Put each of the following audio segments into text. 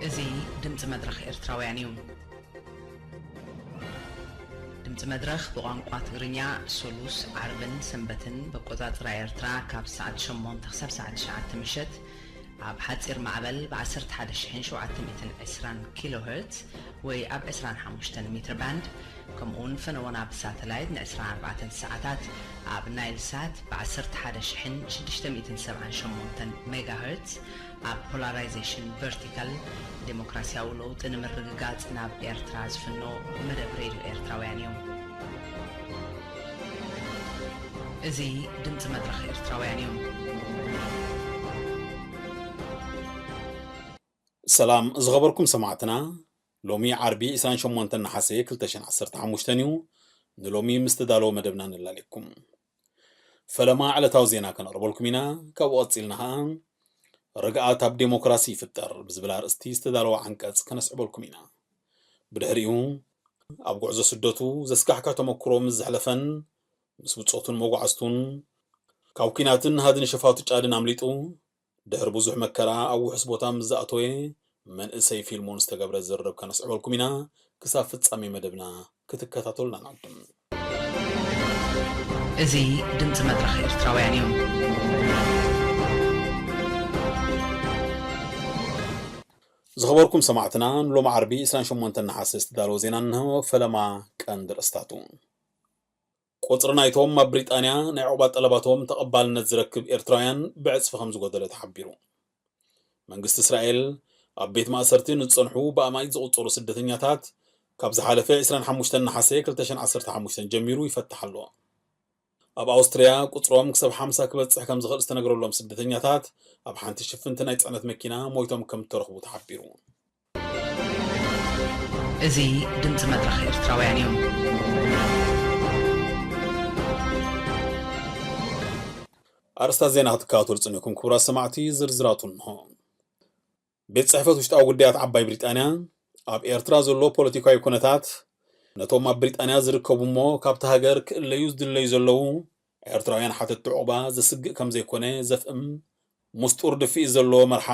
እዚ ድምፂ መድረኽ ኤርትራውያን እዩ። ድምፂ መድረኽ ብቋንቋ ትግርኛ ሰሉስ፣ ዓርብን ሰንበትን ብኣቆፃፅራ ኤርትራ ካብ ሰዓት ሸሞንተ ክሳብ ሰዓት ትሽዓተ ምሸት ኣብ ሓፂር ማዕበል ብ ዓሰርተ ሓደ ሺሕን ሸውዓተ ሚእትን ዕስራን ኪሎ ሄርትዝ ወይ ኣብ ዕስራን ሓሙሽተን ሜትር ባንድ፣ ከምኡ እውን ፈነወና ብሳተላይት ን ዕስራን ኣርባዕተን ሰዓታት ኣብ ናይል ሳት ብ ዓሰርተ ሓደ ሺሕን ሽዱሽተ ሚእትን ሰብዓን ሸሞንተን ሜጋ ሄርትዝ፣ ኣብ ፖላራይዜሽን ቨርቲካል ዴሞክራሲያዊ ለውጢ ንምርግጋጽ ናብ ኤርትራ ዝፍኖ መደብ ሬድዮ ኤርትራውያን እዩ። እዚ ድምፂ መድረኽ ኤርትራውያን እዩ። ሰላም ዝኸበርኩም ሰማዕትና፣ ሎሚ ዓርቢ ዕስራን ሸሞንተን ነሓሰ ክልተ ሽሕን ዓሰርተ ሓሙሽተን እዩ። ንሎሚ ምስ ተዳለወ መደብና ነላልየኩም። ፈለማ ዕለታዊ ዜና ከነቕርበልኩም ኢና። ካብኡ ቀጺልና ኸኣ ርግኣት ኣብ ዴሞክራሲ ይፍጠር ብዝብል ኣርእስቲ ዝተዳለወ ዓንቀጽ ከነስዕበልኩም ኢና። ብድሕሪኡ ኣብ ጉዕዞ ስደቱ ዘስካሕክሕ ተመክሮ ምስ ዘሕለፈን ምስ ብጾቱን መጓዕዝቱን ካብ ኲናትን ሃድን ሸፋቱ ጫድን ኣምሊጡ ድሕሪ ብዙሕ መከራ ኣብ ውሑስ ቦታ ምስ ዝኣተወ መንእሰይ ፊልሞን ዝተገብረ ዝርርብ ከነስዕበልኩም ኢና። ክሳብ ፍጻሜ መደብና ክትከታተሉና ንዕድም። እዚ ድምፂ መድረኽ ኤርትራውያን እዩ። ዝኸበርኩም ሰማዕትና፣ ንሎሚ ዓርቢ ዕስራን ሸሞንተን ነሓሰ ዝተዳለወ ዜና እንሆ። ፈለማ ቀንዲ ርእስታቱ። ቁጽሪ ናይቶም ኣብ ብሪጣንያ ናይ ዑቕባ ጠለባቶም ተቐባልነት ዝረክብ ኤርትራውያን ብዕጽፊ ከም ዝጎደለ ተሓቢሩ። መንግስቲ እስራኤል ኣብ ቤት ማእሰርቲ ንዝጸንሑ ብኣማኢት ዝቑጸሩ ስደተኛታት ካብ ዝሓለፈ ዕስራን ሓሙሽተን ነሓሰ ክልተ ሽሕን ዓሰርተ ሓሙሽተን ጀሚሩ ይፈትሕ ኣሎ። ኣብ ኣውስትርያ ቁጽሮም ክሳብ ሓምሳ ክበጽሕ ከም ዝኽእል ዝተነገረሎም ስደተኛታት ኣብ ሓንቲ ሽፍንቲ ናይ ጽዕነት መኪና ሞይቶም ከም እተረኽቡ ተሓቢሩ። እዚ ድምፂ መድረኽ ኤርትራውያን እዩ። ኣርእስታት ዜና ክትከታተሉ ጽኒሕኩም ክቡራት ሰማዕቲ፣ ዝርዝራቱ እንሆ። ቤት ጽሕፈት ውሽጣዊ ጉዳያት ዓባይ ብሪጣንያ ኣብ ኤርትራ ዘሎ ፖለቲካዊ ኩነታት ነቶም ኣብ ብሪጣንያ ዝርከቡ እሞ ካብቲ ሃገር ክእለዩ ዝድለዩ ዘለዉ ኤርትራውያን ሓተትቲ ዑቕባ ዘስግእ ከም ዘይኮነ ዘፍእም ምስጡር ድፍኢት ዘለዎ መርሓ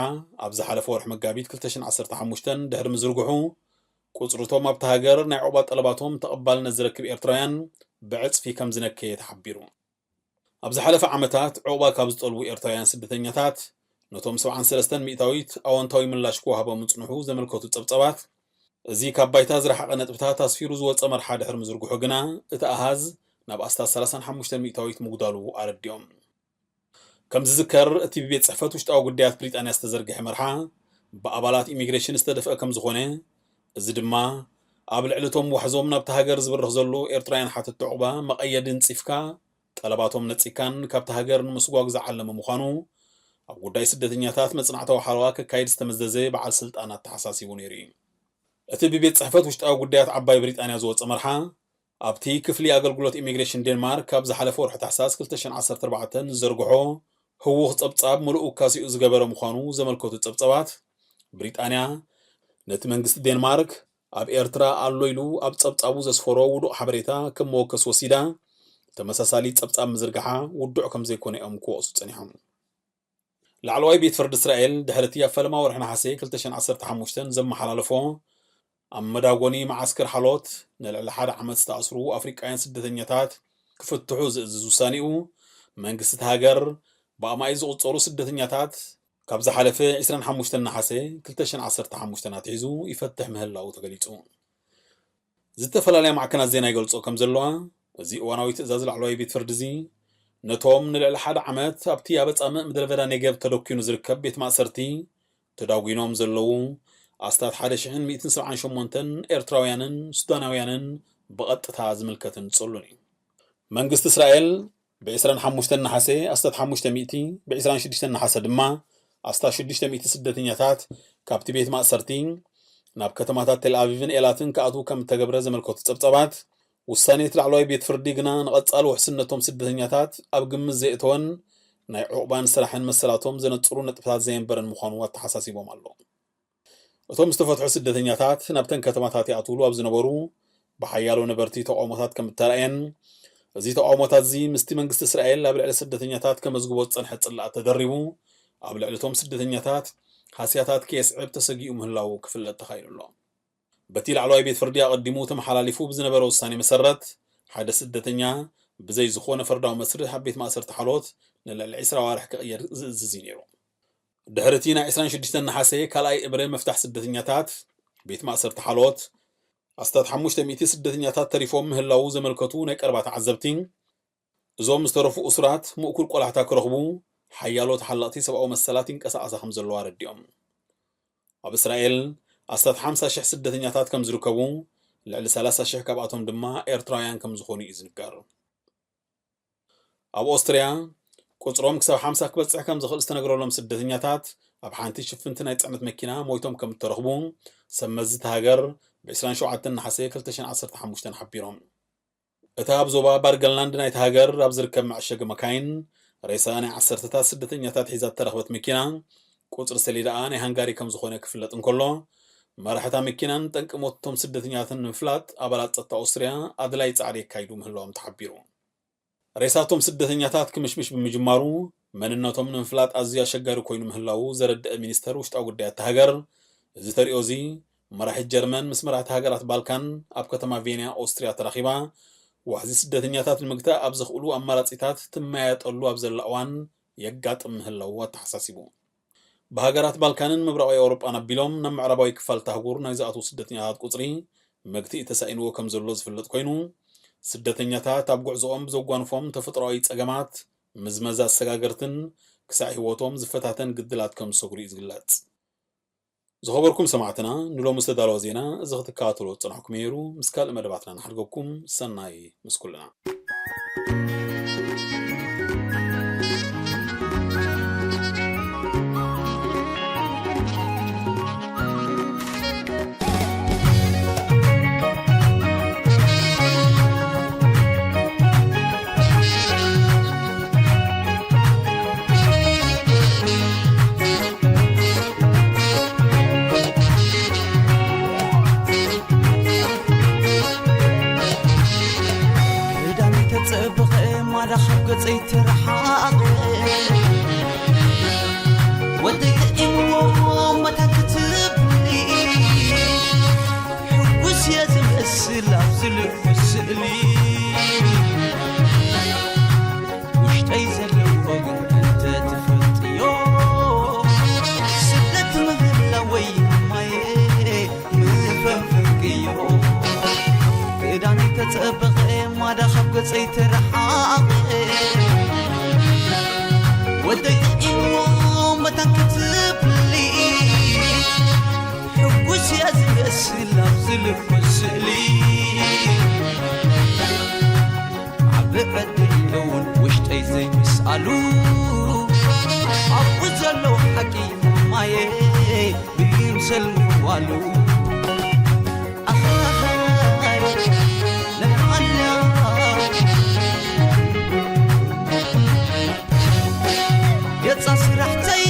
ኣብ ዝሓለፈ ወርሒ መጋቢት ክልተ ሽሕን ዓሰርተ ሓሙሽተን ድሕሪ ምዝርግሑ፣ ቁጽሪ እቶም ኣብቲ ሃገር ናይ ዑቕባ ጠለባቶም ተቐባልነት ዝረክብ ኤርትራውያን ብዕጽፊ ከም ዝነከየ ተሓቢሩ። ኣብ ዝሓለፈ ዓመታት ዑቕባ ካብ ዝጠልቡ ኤርትራውያን ስደተኛታት ነቶም ሰብዓን ሰለስተን ሚእታዊት ኣወንታዊ ምላሽ ክወሃቦም ምጽንሑ ዘመልከቱ ጸብጻባት፣ እዚ ካብ ባይታ ዝረሓቐ ነጥብታት ኣስፊሩ ዝወጸ መርሓ ድሕሪ ምዝርግሑ ግና፣ እቲ ኣሃዝ ናብ ኣስታት ሰላሳን ሓሙሽተን ሚእታዊት ምጉዳሉ ኣረዲኦም። ከም ዝዝከር፣ እቲ ብቤት ጽሕፈት ውሽጣዊ ጉዳያት ብሪጣንያ ዝተዘርግሐ መርሓ፣ ብኣባላት ኢሚግሬሽን ዝተደፍአ ከም ዝኾነ፣ እዚ ድማ ኣብ ልዕሊ እቶም ዋሕዞም ናብቲ ሃገር ዝብርኽ ዘሎ ኤርትራውያን ሓተትቲ ዑቕባ መቐየዲ እንጺፍካ፣ ጠለባቶም ነጺካን ካብቲ ሃገር ንምስጓግ ዝዓለመ ምዃኑ፣ ኣብ ጉዳይ ስደተኛታት መጽናዕታዊ ሓለዋ ከካይድ ዝተመዘዘ በዓል ስልጣን ኣተሓሳሲቡ ነይሩ እዩ። እቲ ብቤት ጽሕፈት ውሽጣዊ ጉዳያት ዓባይ ብሪጣንያ ዝወጸ መርሓ፣ ኣብቲ ክፍሊ ኣገልግሎት ኢሚግሬሽን ዴንማርክ ካብ ዝሓለፈ ወርሒ ታሕሳስ ክልተ ሽሕን ዓሰርተ ኣርባዕተን ዝዘርግሖ ህዉኽ ጸብጻብ ምሉእ ውካሲኡ ዝገበረ ምዃኑ ዘመልከቱ ጸብጻባት፣ ብሪጣንያ ነቲ መንግስቲ ዴንማርክ ኣብ ኤርትራ ኣሎ ኢሉ ኣብ ጸብጻቡ ዘስፈሮ ውዱቕ ሓበሬታ ከም መወከሲ ወሲዳ፣ ተመሳሳሊ ጸብጻብ ምዝርጋሓ ውዱዕ ከም ዘይኮነ እዮም ክወቕሱ ጸኒሖም። ላዕለዋይ ቤት ፍርዲ እስራኤል፣ ድሕሪ እቲ ኣብ ፈለማ ወርሒ ነሓሰ ክልተ ሽሕን ዓሰርተ ሓሙሽተን ዘመሓላለፎ፣ ኣብ መዳጎኒ መዓስከር ሓሎት ንልዕሊ ሓደ ዓመት ዝተኣስሩ ኣፍሪቃውያን ስደተኛታት ክፍትሑ ዝእዝዝ ውሳኔኡ፣ መንግስቲ እቲ ሃገር ብኣማኢት ዝቑጸሩ ስደተኛታት ካብ ዝሓለፈ ዕስራን ሓሙሽተን ነሓሰ ክልተ ሽሕን ዓሰርተ ሓሙሽተን ኣትሒዙ ይፈትሕ ምህላዉ ተገሊጹ። ዝተፈላለያ ማዕከናት ዜና ይገልጾ ከም ዘለዋ፣ እዚ እዋናዊ ትእዛዝ ላዕለዋይ ቤት ፍርዲ እዚ፣ ነቶም ንልዕሊ ሓደ ዓመት ኣብቲ ኣብ ኣጻምእ ምድረ በዳ ኔገቭ ተደኲኑ ዝርከብ ቤት ማእሰርቲ ተዳጒኖም ዘለዉ ኣስታት ሓደ ሽሕን ሚእትን ሰብዓን ሸሞንተን ኤርትራውያንን ሱዳናውያንን ብቐጥታ ዝምልከትን ጽሉን እዩ። መንግስቲ እስራኤል፣ ብ ዕስራን ሓሙሽተን ነሓሰ ኣስታት ሓሙሽተ ሚእቲ፣ ብ ዕስራን ሽዱሽተን ነሓሰ ድማ ኣስታት ሽዱሽተ ሚእቲ ስደተኛታት ካብቲ ቤት ማእሰርቲ ናብ ከተማታት ቴል ኣቪቭን ኤላትን ክኣትዉ ከም እተገብረ ዘመልከቱ ጸብጻባት፣ ውሳኔ እቲ ላዕለዋይ ቤት ፍርዲ ግና ንቐጻሊ ውሕስነቶም ስደተኛታት ኣብ ግምት ዘየእተወን ናይ ዑቕባን ስራሕን መሰላቶም ዘነጽሩ ነጥብታት ዘየንበረን ምዃኑ ኣተሓሳሲቦም ኣሎ። እቶም ዝተፈትሑ ስደተኛታት ናብተን ከተማታት ይኣትውሉ ኣብ ዝነበሩ ብሓያሎ ነበርቲ ተቓውሞታት ከም እተራእየን፣ እዚ ተቓውሞታት እዚ ምስቲ መንግስቲ እስራኤል ኣብ ልዕሊ ስደተኛታት ከመዝግቦ ዝጸንሐ ጽላኣት ተደሪቡ፣ ኣብ ልዕሊ እቶም ስደተኛታት ሃስያታት ከየስዕብ ተሰጊኡ ምህላዉ ክፍለጥ ተኻኢሉ ኣሎ። በቲ ላዕለዋይ ቤት ፍርዲ ኣቐዲሙ ተመሓላሊፉ ብዝነበረ ውሳኔ መሰረት፣ ሓደ ስደተኛ ብዘይ ዝኾነ ፍርዳዊ መስርሕ ኣብ ቤት ማእሰርቲ ሓሎት ንልዕሊ ዕስራ ኣዋርሕ ክቕየር ዝእዝዝ እዩ ነይሩ። ድሕሪ እቲ ናይ ዕስራን ሽዱሽተን ነሓሰ ካልኣይ እብረ ምፍታሕ ስደተኛታት፣ ቤት ማእሰርቲ ሓሎት ኣስታት ሓሙሽተ ሚእቲ ስደተኛታት ተሪፎም ምህላዉ ዘመልከቱ ናይ ቀረባ ተዓዘብቲ፣ እዞም ዝተረፉ እሱራት ምእኩል ቆላሕታ ክረኽቡ ሓያሎ ተሓለቕቲ ሰብኣዊ መሰላት ይንቀሳቐሳ ከም ዘለዋ ኣረዲኦም። ኣብ እስራኤል ኣስታት ሓምሳ ሽሕ ስደተኛታት ከም ዝርከቡ፣ ልዕሊ ሰላሳ ሽሕ ካብኣቶም ድማ ኤርትራውያን ከም ዝኾኑ እዩ ዝንገር። ኣብ ኦስትርያ ቁጽሮም ክሳብ ሓምሳ ክበጽሕ ከም ዝኽእል ዝተነግረሎም ስደተኛታት ኣብ ሓንቲ ሽፍንቲ ናይ ጽዕነት መኪና ሞይቶም ከም እተረኽቡ ሰብ መዚ እታ ሃገር ብ ዕስራን ሸውዓተን ነሓሰ ክልተ ሽሕን ዓሰርተ ሓሙሽተን ሓቢሮም። እታ ኣብ ዞባ ባርገላንድ ናይቲ ሃገር ኣብ ዝርከብ መዐሸጊ መካይን ሬሳ ናይ ዓሰርተታት ስደተኛታት ሒዛ እተረኽበት መኪና፣ ቁጽሪ ሰሌዳኣ ናይ ሃንጋሪ ከም ዝኾነ ክፍለጥ እንከሎ፣ መራሕታ መኪናን ጠንቂ ሞት እቶም ስደተኛታትን ንምፍላጥ ኣባላት ጸጥታ ኦስትርያ ኣድላይ ጻዕሪ የካይዱ ምህላዎም ተሓቢሩ። ሬሳቶም ስደተኛታት ክምሽምሽ ብምጅማሩ፣ መንነቶም ንምፍላጥ ኣዝዩ ኣሸጋሪ ኮይኑ ምህላዉ ዘረድአ ሚኒስተር ውሽጣዊ ጉዳያት እታ ሃገር፣ እዚ ተሪኦ እዚ፣ መራሒት ጀርመን ምስ መራሕቲ ሃገራት ባልካን ኣብ ከተማ ቬንያ ኦስትርያ ተራኺባ፣ ዋሕዚ ስደተኛታት ንምግታእ ኣብ ዘኽእሉ ኣማራጺታት ትመያየጠሉ ኣብ ዘላ እዋን የጋጥም ምህላዉ ኣተሓሳሲቡ። ብሃገራት ባልካንን ምብራቓዊ ኣውሮጳን ኣቢሎም ናብ ምዕራባዊ ክፋል እታ ኣህጉር ናይ ዝኣትዉ ስደተኛታት ቁጽሪ መግትኢ ተሳኢንዎ ከም ዘሎ ዝፍለጥ ኮይኑ፣ ስደተኛታት ኣብ ጉዕዞኦም ብዘጓንፎም ተፈጥሮኣዊ ጸገማት፣ ምዝመዛ ኣሰጋገርትን ክሳዕ ህይወቶም ዝፈታተን ግድላት ከም ዝሰግሩ እዩ ዝግለጽ። ዝኸበርኩም ሰማዕትና፣ ንሎሚ ዝተዳለወ ዜና እዚ ክትከታተልዎ ዝጸናሕኩም ነይሩ። ምስ ካልእ መደባትና ንሓድገኩም። ሰናይ ምስ ኩልና። ክዳን ተጸብቐ ማዳ ካብ ገጸይ ትርሓቕ። ወደይ ጥዒምዎ መታን ክትብሊ። ሕጉስ እየ ዝመስል ኣብ ዝልኩ ስእሊ። ውሽጠይ ዘለዎ ግን እንተ ትፈልጥዮ። ስደት ምህላወይ ማየ ምፈንፍንክዮ። ክዳነይ ተጸበቐ ማዳ ካብ ገጸይ ተረሓቐ። ወደይ ጥዒምዎ መታን ክትብሊ። ሕጉስ እየ ዝመስል ኣብ ዝልኩ ስእሊ። ዓቢ ዕድል እውን ውሽጠይ ዘይምስኣሉ። ኣብኡ ዘሎ ሓቂ ማማየ ብይምሰል ምዋሉ። ኣሃሃይ ለዓላ። የጻ ስራሕተይ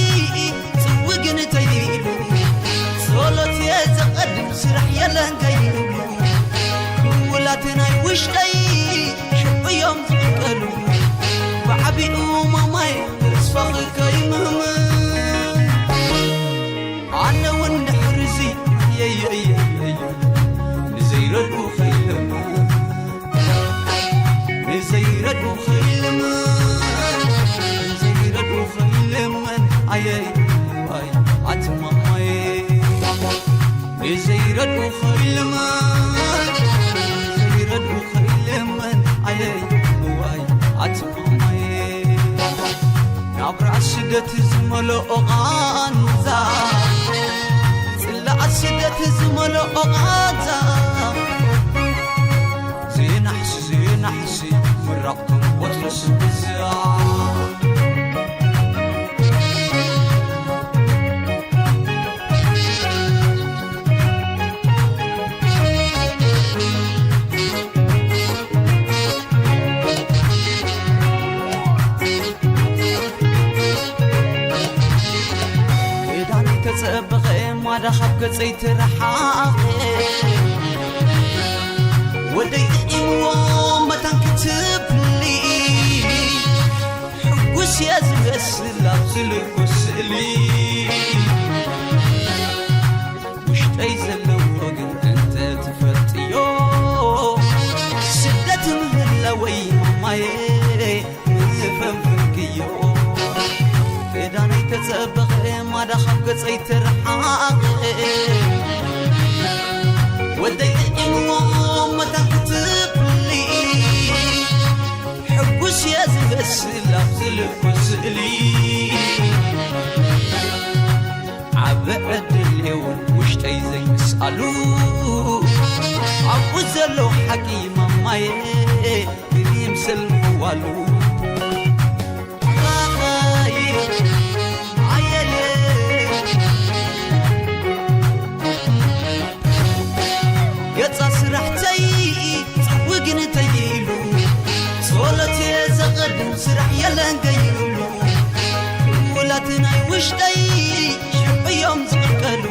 ጽውግን ተይሉ። ጸሎት እየ ዘቐድም ስራሕ የለን ከይሉ። ክውላት ናይ ውሽጠይ ሽዑ እዮም ዝንቀሉ። ብዓቢኡ ማማይ ተስፋኺ ከይምህምን። ኣነ እውን ድሕርዚ የየየየየ ንዘይረድኡ ከይለምን። ንዘይረድኡ ከይለምን። ንዘይረድኡ ከይለምን። ኣየይ ዋይ ኣቲ ማማየ። ንዘይረድኡ ከይልመን፣ ንዘይረድኡ ከይልመን፣ ኣየይ እዋይ ኣቲ ማማየ። ናብራ ስደት ዝመልኦ ቃንዛ፣ ጽላኣት ስደት ዝመልኦ ቃንዛ፣ ዘይናሕሲ ዘይናሕሲ ምራቕ ከም ወትሩስ ብዛ። ክዳን ተጸበቐ ማዳ ካብ ገጸይ ትረሓቐ። ወደይ ጥዒምዎ መታን ክትብሊ። ሕጉስ እየ ዝመስል ኣብ ዝልኩ ስእሊ። ኣየ ምፈንፍንክዮ ክዳነይ ተጸበቐ ማዳ ካብ ገጸይ ተረሓቐ ወደይ ጥዒምዎ መታን ክትብሊ ሕጉስ እየ ዝመስል ኣብ ዝልኩ ስእሊ ዓቢ ዕድል እውን ውሽጠይ ዘይምስኣሉ ኣብኡ ዘሎ ሓቂ ማማየ ይምስል ምዋሉ ኣየየ ገጻ ስራሕተይ ጽውግን ተይሉ ጸሎት እየ ዘቐድም ስራሕ የለን ገይሉ ውላት ናይ ውሽጠይ ሽዑ እዮም ዝቕልቀሉ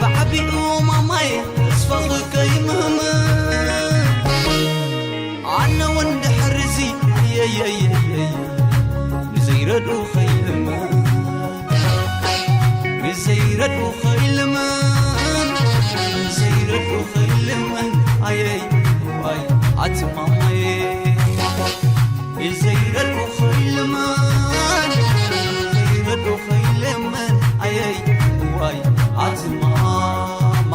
ብዓቢኡ ማማየ ተስፋ ከይምህም ኣነ እውን ድሕሪ እዚ የየየየየ ንዘይረድኡ ከይልምን ንዘይረድኡ ከይልምን ንዘይረድኡ ከይልምን ኣየይ ዋይ ኣትማማየ ንዘይረድኡ ከይልምን ንዘይረድኡ ከይልምን ኣየይ ዋይ ኣትማማ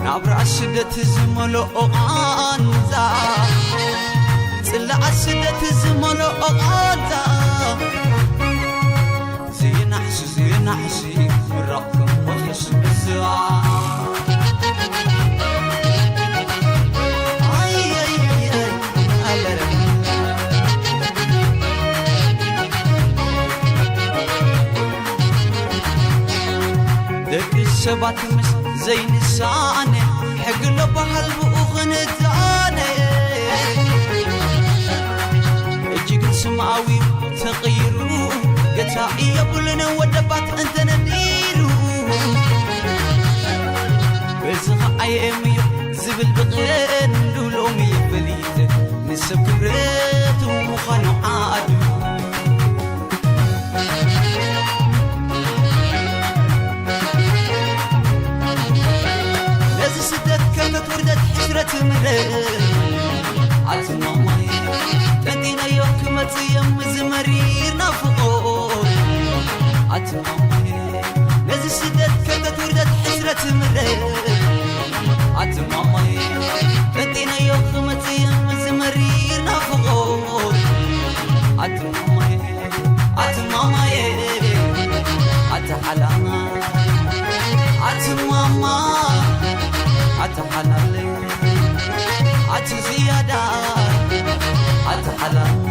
ናብራ ስደት ዝመልኦ ቓንዛ ጽላኣ ስደት ዝመልኦ ቓንዛ ዘይናሕሲ ዘይናሕሲ ምራቕ ከም ቆጽሊ ስብስባ ደቂ ሰባት ምስ ዘይንሳነ ሕግሎ ባህል ብኡ ክንዛነ እጅግን ስምኣዊ ተቐይሩ ገታ እየብሉን ወደባት እንተነዲሩ በዚ ኸዓየም እዩ ዝብል ብቐንዱ ሎሚ ፈሊጥ ንሰብ ክብረቱ ምዃኑ ዓዱ ነዚ ስደት ከርተት ውርደት ሕስረት ምረ ኣትማማይ ጠንጢነዮ ክመጽእ እዮም እዚ መሪር ናፍቖት ኣትማማይ ነዚ ስደት ከርተት ውርደት ሕስረት ምረ ኣትማማይ ጠንጢነዮ ክመጽእ እዮም እዚ መሪር ናፍቖት ኣትማማይ ኣትማማየ ኣትሓላና ኣትማማ ኣትሓላለ ኣቲ ዝያዳ ኣትሓላና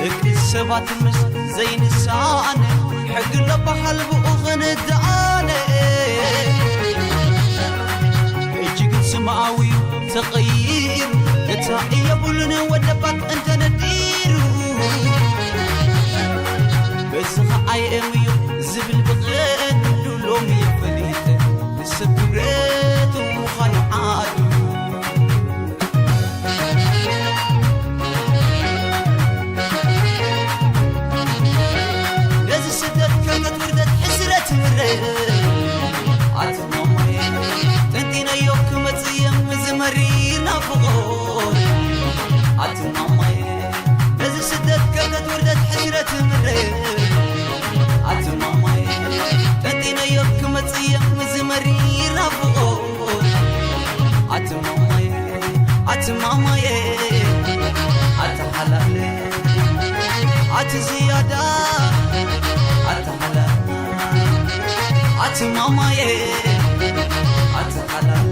ደቂ ሰባት ምስ ዘይንሳነ ሕጊ ለባሃል ብኡ ክንደኣነ እጅግን ስምኣዊ ተቐይሩ እታ እየብሉን ወደባት እንተነዲሩ በዚ ኸዓየም እዩ ዝብል ብቐንዱ ሎሚ ፈሊጠ ንሰብ ክብረቱ ምዃኑ ዓዱ ነዚ ስደት ከርተት ውርደት ሕስረት ምረ ኣቲ ማማየ ጠንጢነዮ ክመጽእ እየ እዚ መሪር ናፍቖት ኣቲ ማማየ ነዚ ስደት ከርተት ውርደት ሕስረት ምረ ኣቲ ማማየ ጠንጢነዮ ክመጽእ እየ እዚ መሪር ናፍቖት ኣቲ ማማየ ኣቲ ማማየ ኣቲ ሓላለ ኣቲ ዝያዳ ኣቲ ሓላለ ኣቲ ማማየ ኣቲ ሓላለ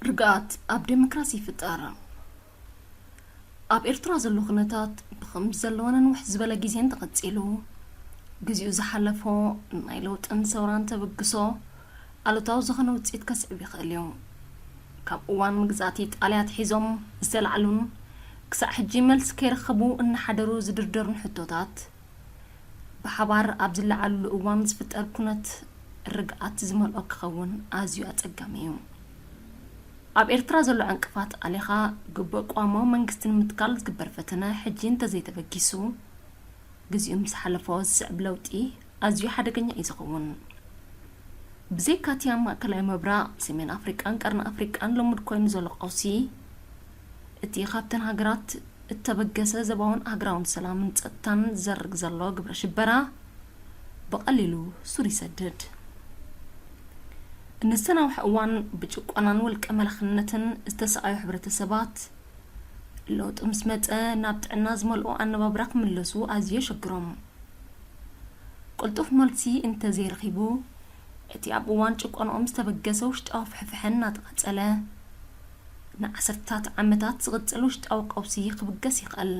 ርግኣት ኣብ ዴሞክራሲ ይፍጠር። ኣብ ኤርትራ ዘሎ ኩነታት ብኸምዚ ዘለዎ ነንውሕ ዝበለ ግዜ እንተቐጺሉ፣ ግዜኡ ዝሓለፎ ናይ ለውጥን ሰውራን ተበግሶ ኣሉታዊ ዝኾነ ውጽኢት ከስዕብ ይኽእል እዩ። ካብ እዋን ምግዛእቲ ኢጣልያ ኣትሒዞም ዝተላዕሉን ክሳዕ ሕጂ መልሲ ከይረኸቡ እናሓደሩ ዝድርደሩን ሕቶታት፣ ሓባር ኣብ ዝለዓልሉ እዋን ዝፍጠር ኩነት ርግኣት ዝመልኦ ክኸውን ኣዝዩ ኣጸጋሚ እዩ። ኣብ ኤርትራ ዘሎ ዕንቅፋት ኣሊኻ ግቡእ ቅዋማዊ መንግስቲ ንምትካል ዝግበር ፈተነ ሕጂ እንተዘይተበጊሱ፣ ግዚኡ ምስ ሓለፎ ዝስዕብ ለውጢ ኣዝዩ ሓደገኛ እዩ ዝኸውን። ብዘይካ'ቲ ኣብ ማእከላይ ምብራቕ፣ ሰሜን ኣፍሪቃን ቀርኒ ኣፍሪቃን ልሙድ ኮይኑ ዘሎ ቀውሲ፣ እቲ ካብተን ሃገራት እተበገሰ ዞባውን ሃገራውን ሰላምን ጸጥታን ዝዘርግ ዘሎ ግብረ ሽበራ ብቐሊሉ ሱር ይሰድድ። ንዝተናውሐ እዋን ብጭቆናን ውልቀ መላኽነትን ዝተሰቓዩ ሕብረተሰባት፣ ለውጢ ምስ መጸ ናብ ጥዕና ዝመልኦ ኣነባብራ ክምለሱ ኣዝዩ የሸግሮም። ቅልጡፍ መልሲ እንተዘይረኺቡ፣ እቲ ኣብ እዋን ጭቆንኦም ዝተበገሰ ውሽጣዊ ፍሕፍሐ እናተቐጸለ፣ ንዓሰርተታት ዓመታት ዝቕጽል ውሽጣዊ ቀውሲ ክብገስ ይኽእል።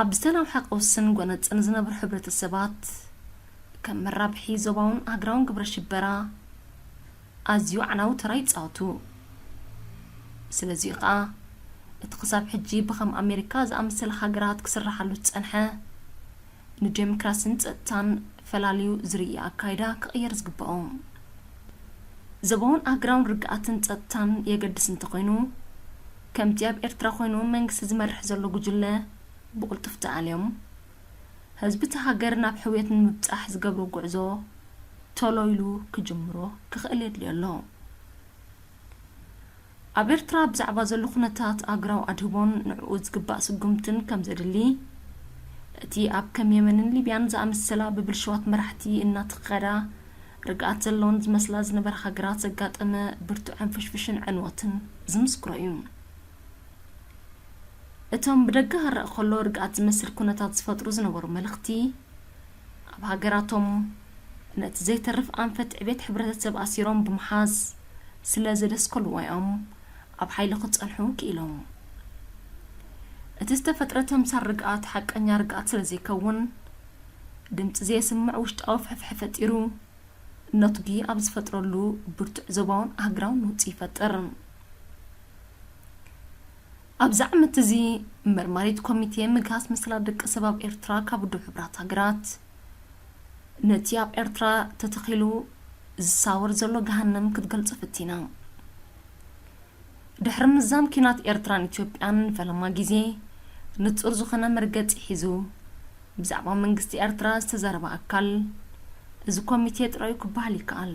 ኣብ ዝተናውሐ ቀውስን ጎነጽን ዝነብሩ ሕብረተሰባት፣ ከም መራብሒ ዞባውን ሃገራውን ግብረ ሽበራ ኣዝዩ ኣዕናዊ ተራ ይጻወቱ። ስለዚ'ዩ ከኣ፣ እቲ ክሳብ ሕጂ ብኸም ኣሜሪካ ዝኣመሰላ ሃገራት ክስርሓሉ ዝጸንሐ፣ ንዴሞክራስን ጸጥታን ፈላልዩ ዝርኢ ኣካይዳ ክቕየር ዝግብኦ። ዞባውን ሃገራውን ርግኣትን ጸጥታን የገድስ እንተኾይኑ፣ ከምቲ ኣብ ኤርትራ ኮይኑ መንግስቲ ዝመርሕ ዘሎ ጉጅለ ብቕልጡፍ ተኣልዮም፣ ህዝቢ እታ ሃገር ናብ ሕውየት ንምብጻሕ ዝገብሮ ጉዕዞ ቶሎ ኢሉ ክጅምሮ ክኽእል የድልዮ ኣሎ። ኣብ ኤርትራ ብዛዕባ ዘሎ ኩነታት ኣህጉራዊ ኣድህቦን ንዕኡ ዝግባእ ስጉምትን ከም ዘድሊ፣ እቲ ኣብ ከም የመንን ሊብያን ዝኣመሰላ ብብልሽዋት መራሕቲ እናተኸዳ ርግኣት ዘለወን ዝመስላ ዝነበራ ሃገራት ዘጋጠመ ብርቱዕ ሕንፍሽፍሽን ዕንወትን ዝምስክሮ እዩ። እቶም ብደገ ክረኣ ከሎ ርግኣት ዝመስል ኩነታት ዝፈጥሩ ዝነበሩ መልኽቲ፣ ኣብ ሃገራቶም ነቲ ዘይተርፍ ኣንፈት ዕቤት ሕብረተሰብ ኣሲሮም ብምሓዝ ስለ ዘደስከልዎ እዮም ኣብ ሓይሊ ክጸንሑ ክኢሎም። እቲ ዝተፈጥረ ተምሳል ርግኣት ሓቀኛ ርግኣት ስለ ዘይከውን፣ ድምጺ ዘየስምዕ ውሽጣዊ ፍሕፍሐ ፈጢሩ፣ ነቱጊ ኣብ ዝፈጥረሉ ብርቱዕ ዞባውን ሃገራውን ነውጺ ይፈጥር። ኣብዚ ዓመት እዚ፣ መርማሪት ኮሚቴ ምግሃስ መሰላት ደቂ ሰብ ኣብ ኤርትራ ካብ ውድብ ሕቡራት ሃገራት፣ ነቲ ኣብ ኤርትራ ተተኺሉ ዝሳወር ዘሎ ገሃነም ክትገልጾ ፈቲና። ድሕሪ ምዝዛም ኲናት ኤርትራን ኢትዮጵያን ንፈለማ ግዜ ንጹር ዝኾነ መርገጺ ሒዙ ብዛዕባ መንግስቲ ኤርትራ ዝተዛረበ ኣካል፣ እዚ ኮሚቴ ጥራዩ ክበሃል ይከኣል።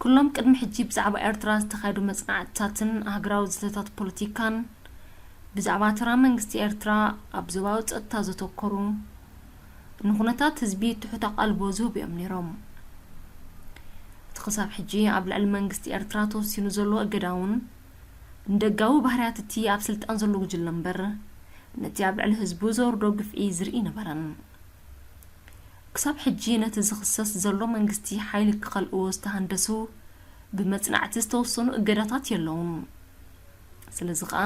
ኩሎም ቅድሚ ሕጂ ብዛዕባ ኤርትራ ዝተኻየዱ መጽናዕትታትን ኣህጉራዊ ዘተታት ፖለቲካን፣ ብዛዕባ ተራ መንግስቲ ኤርትራ ኣብ ዞባዊ ጸጥታ ዘተኮሩ፣ ንኹነታት ህዝቢ ትሑት ኣቓልቦ ዝህቡ እዮም ነይሮም። እቲ ክሳብ ሕጂ ኣብ ልዕሊ መንግስቲ ኤርትራ ተወሲኑ ዘሎ እገዳ እውን፣ ንደጋዊ ባህርያት እቲ ኣብ ስልጣን ዘሎ ጉጅለ እምበር፣ ነቲ ኣብ ልዕሊ ህዝቡ ዘውርዶ ግፍዒ ዝርኢ ነበረን። ክሳብ ሕጂ ነቲ ዝኽሰስ ዘሎ መንግስቲ ሓይሊ ክኸልእዎ ዝተሃንደሱ ብመጽናዕቲ ዝተወሰኑ እገዳታት የለውን። ስለዚ ኸኣ፣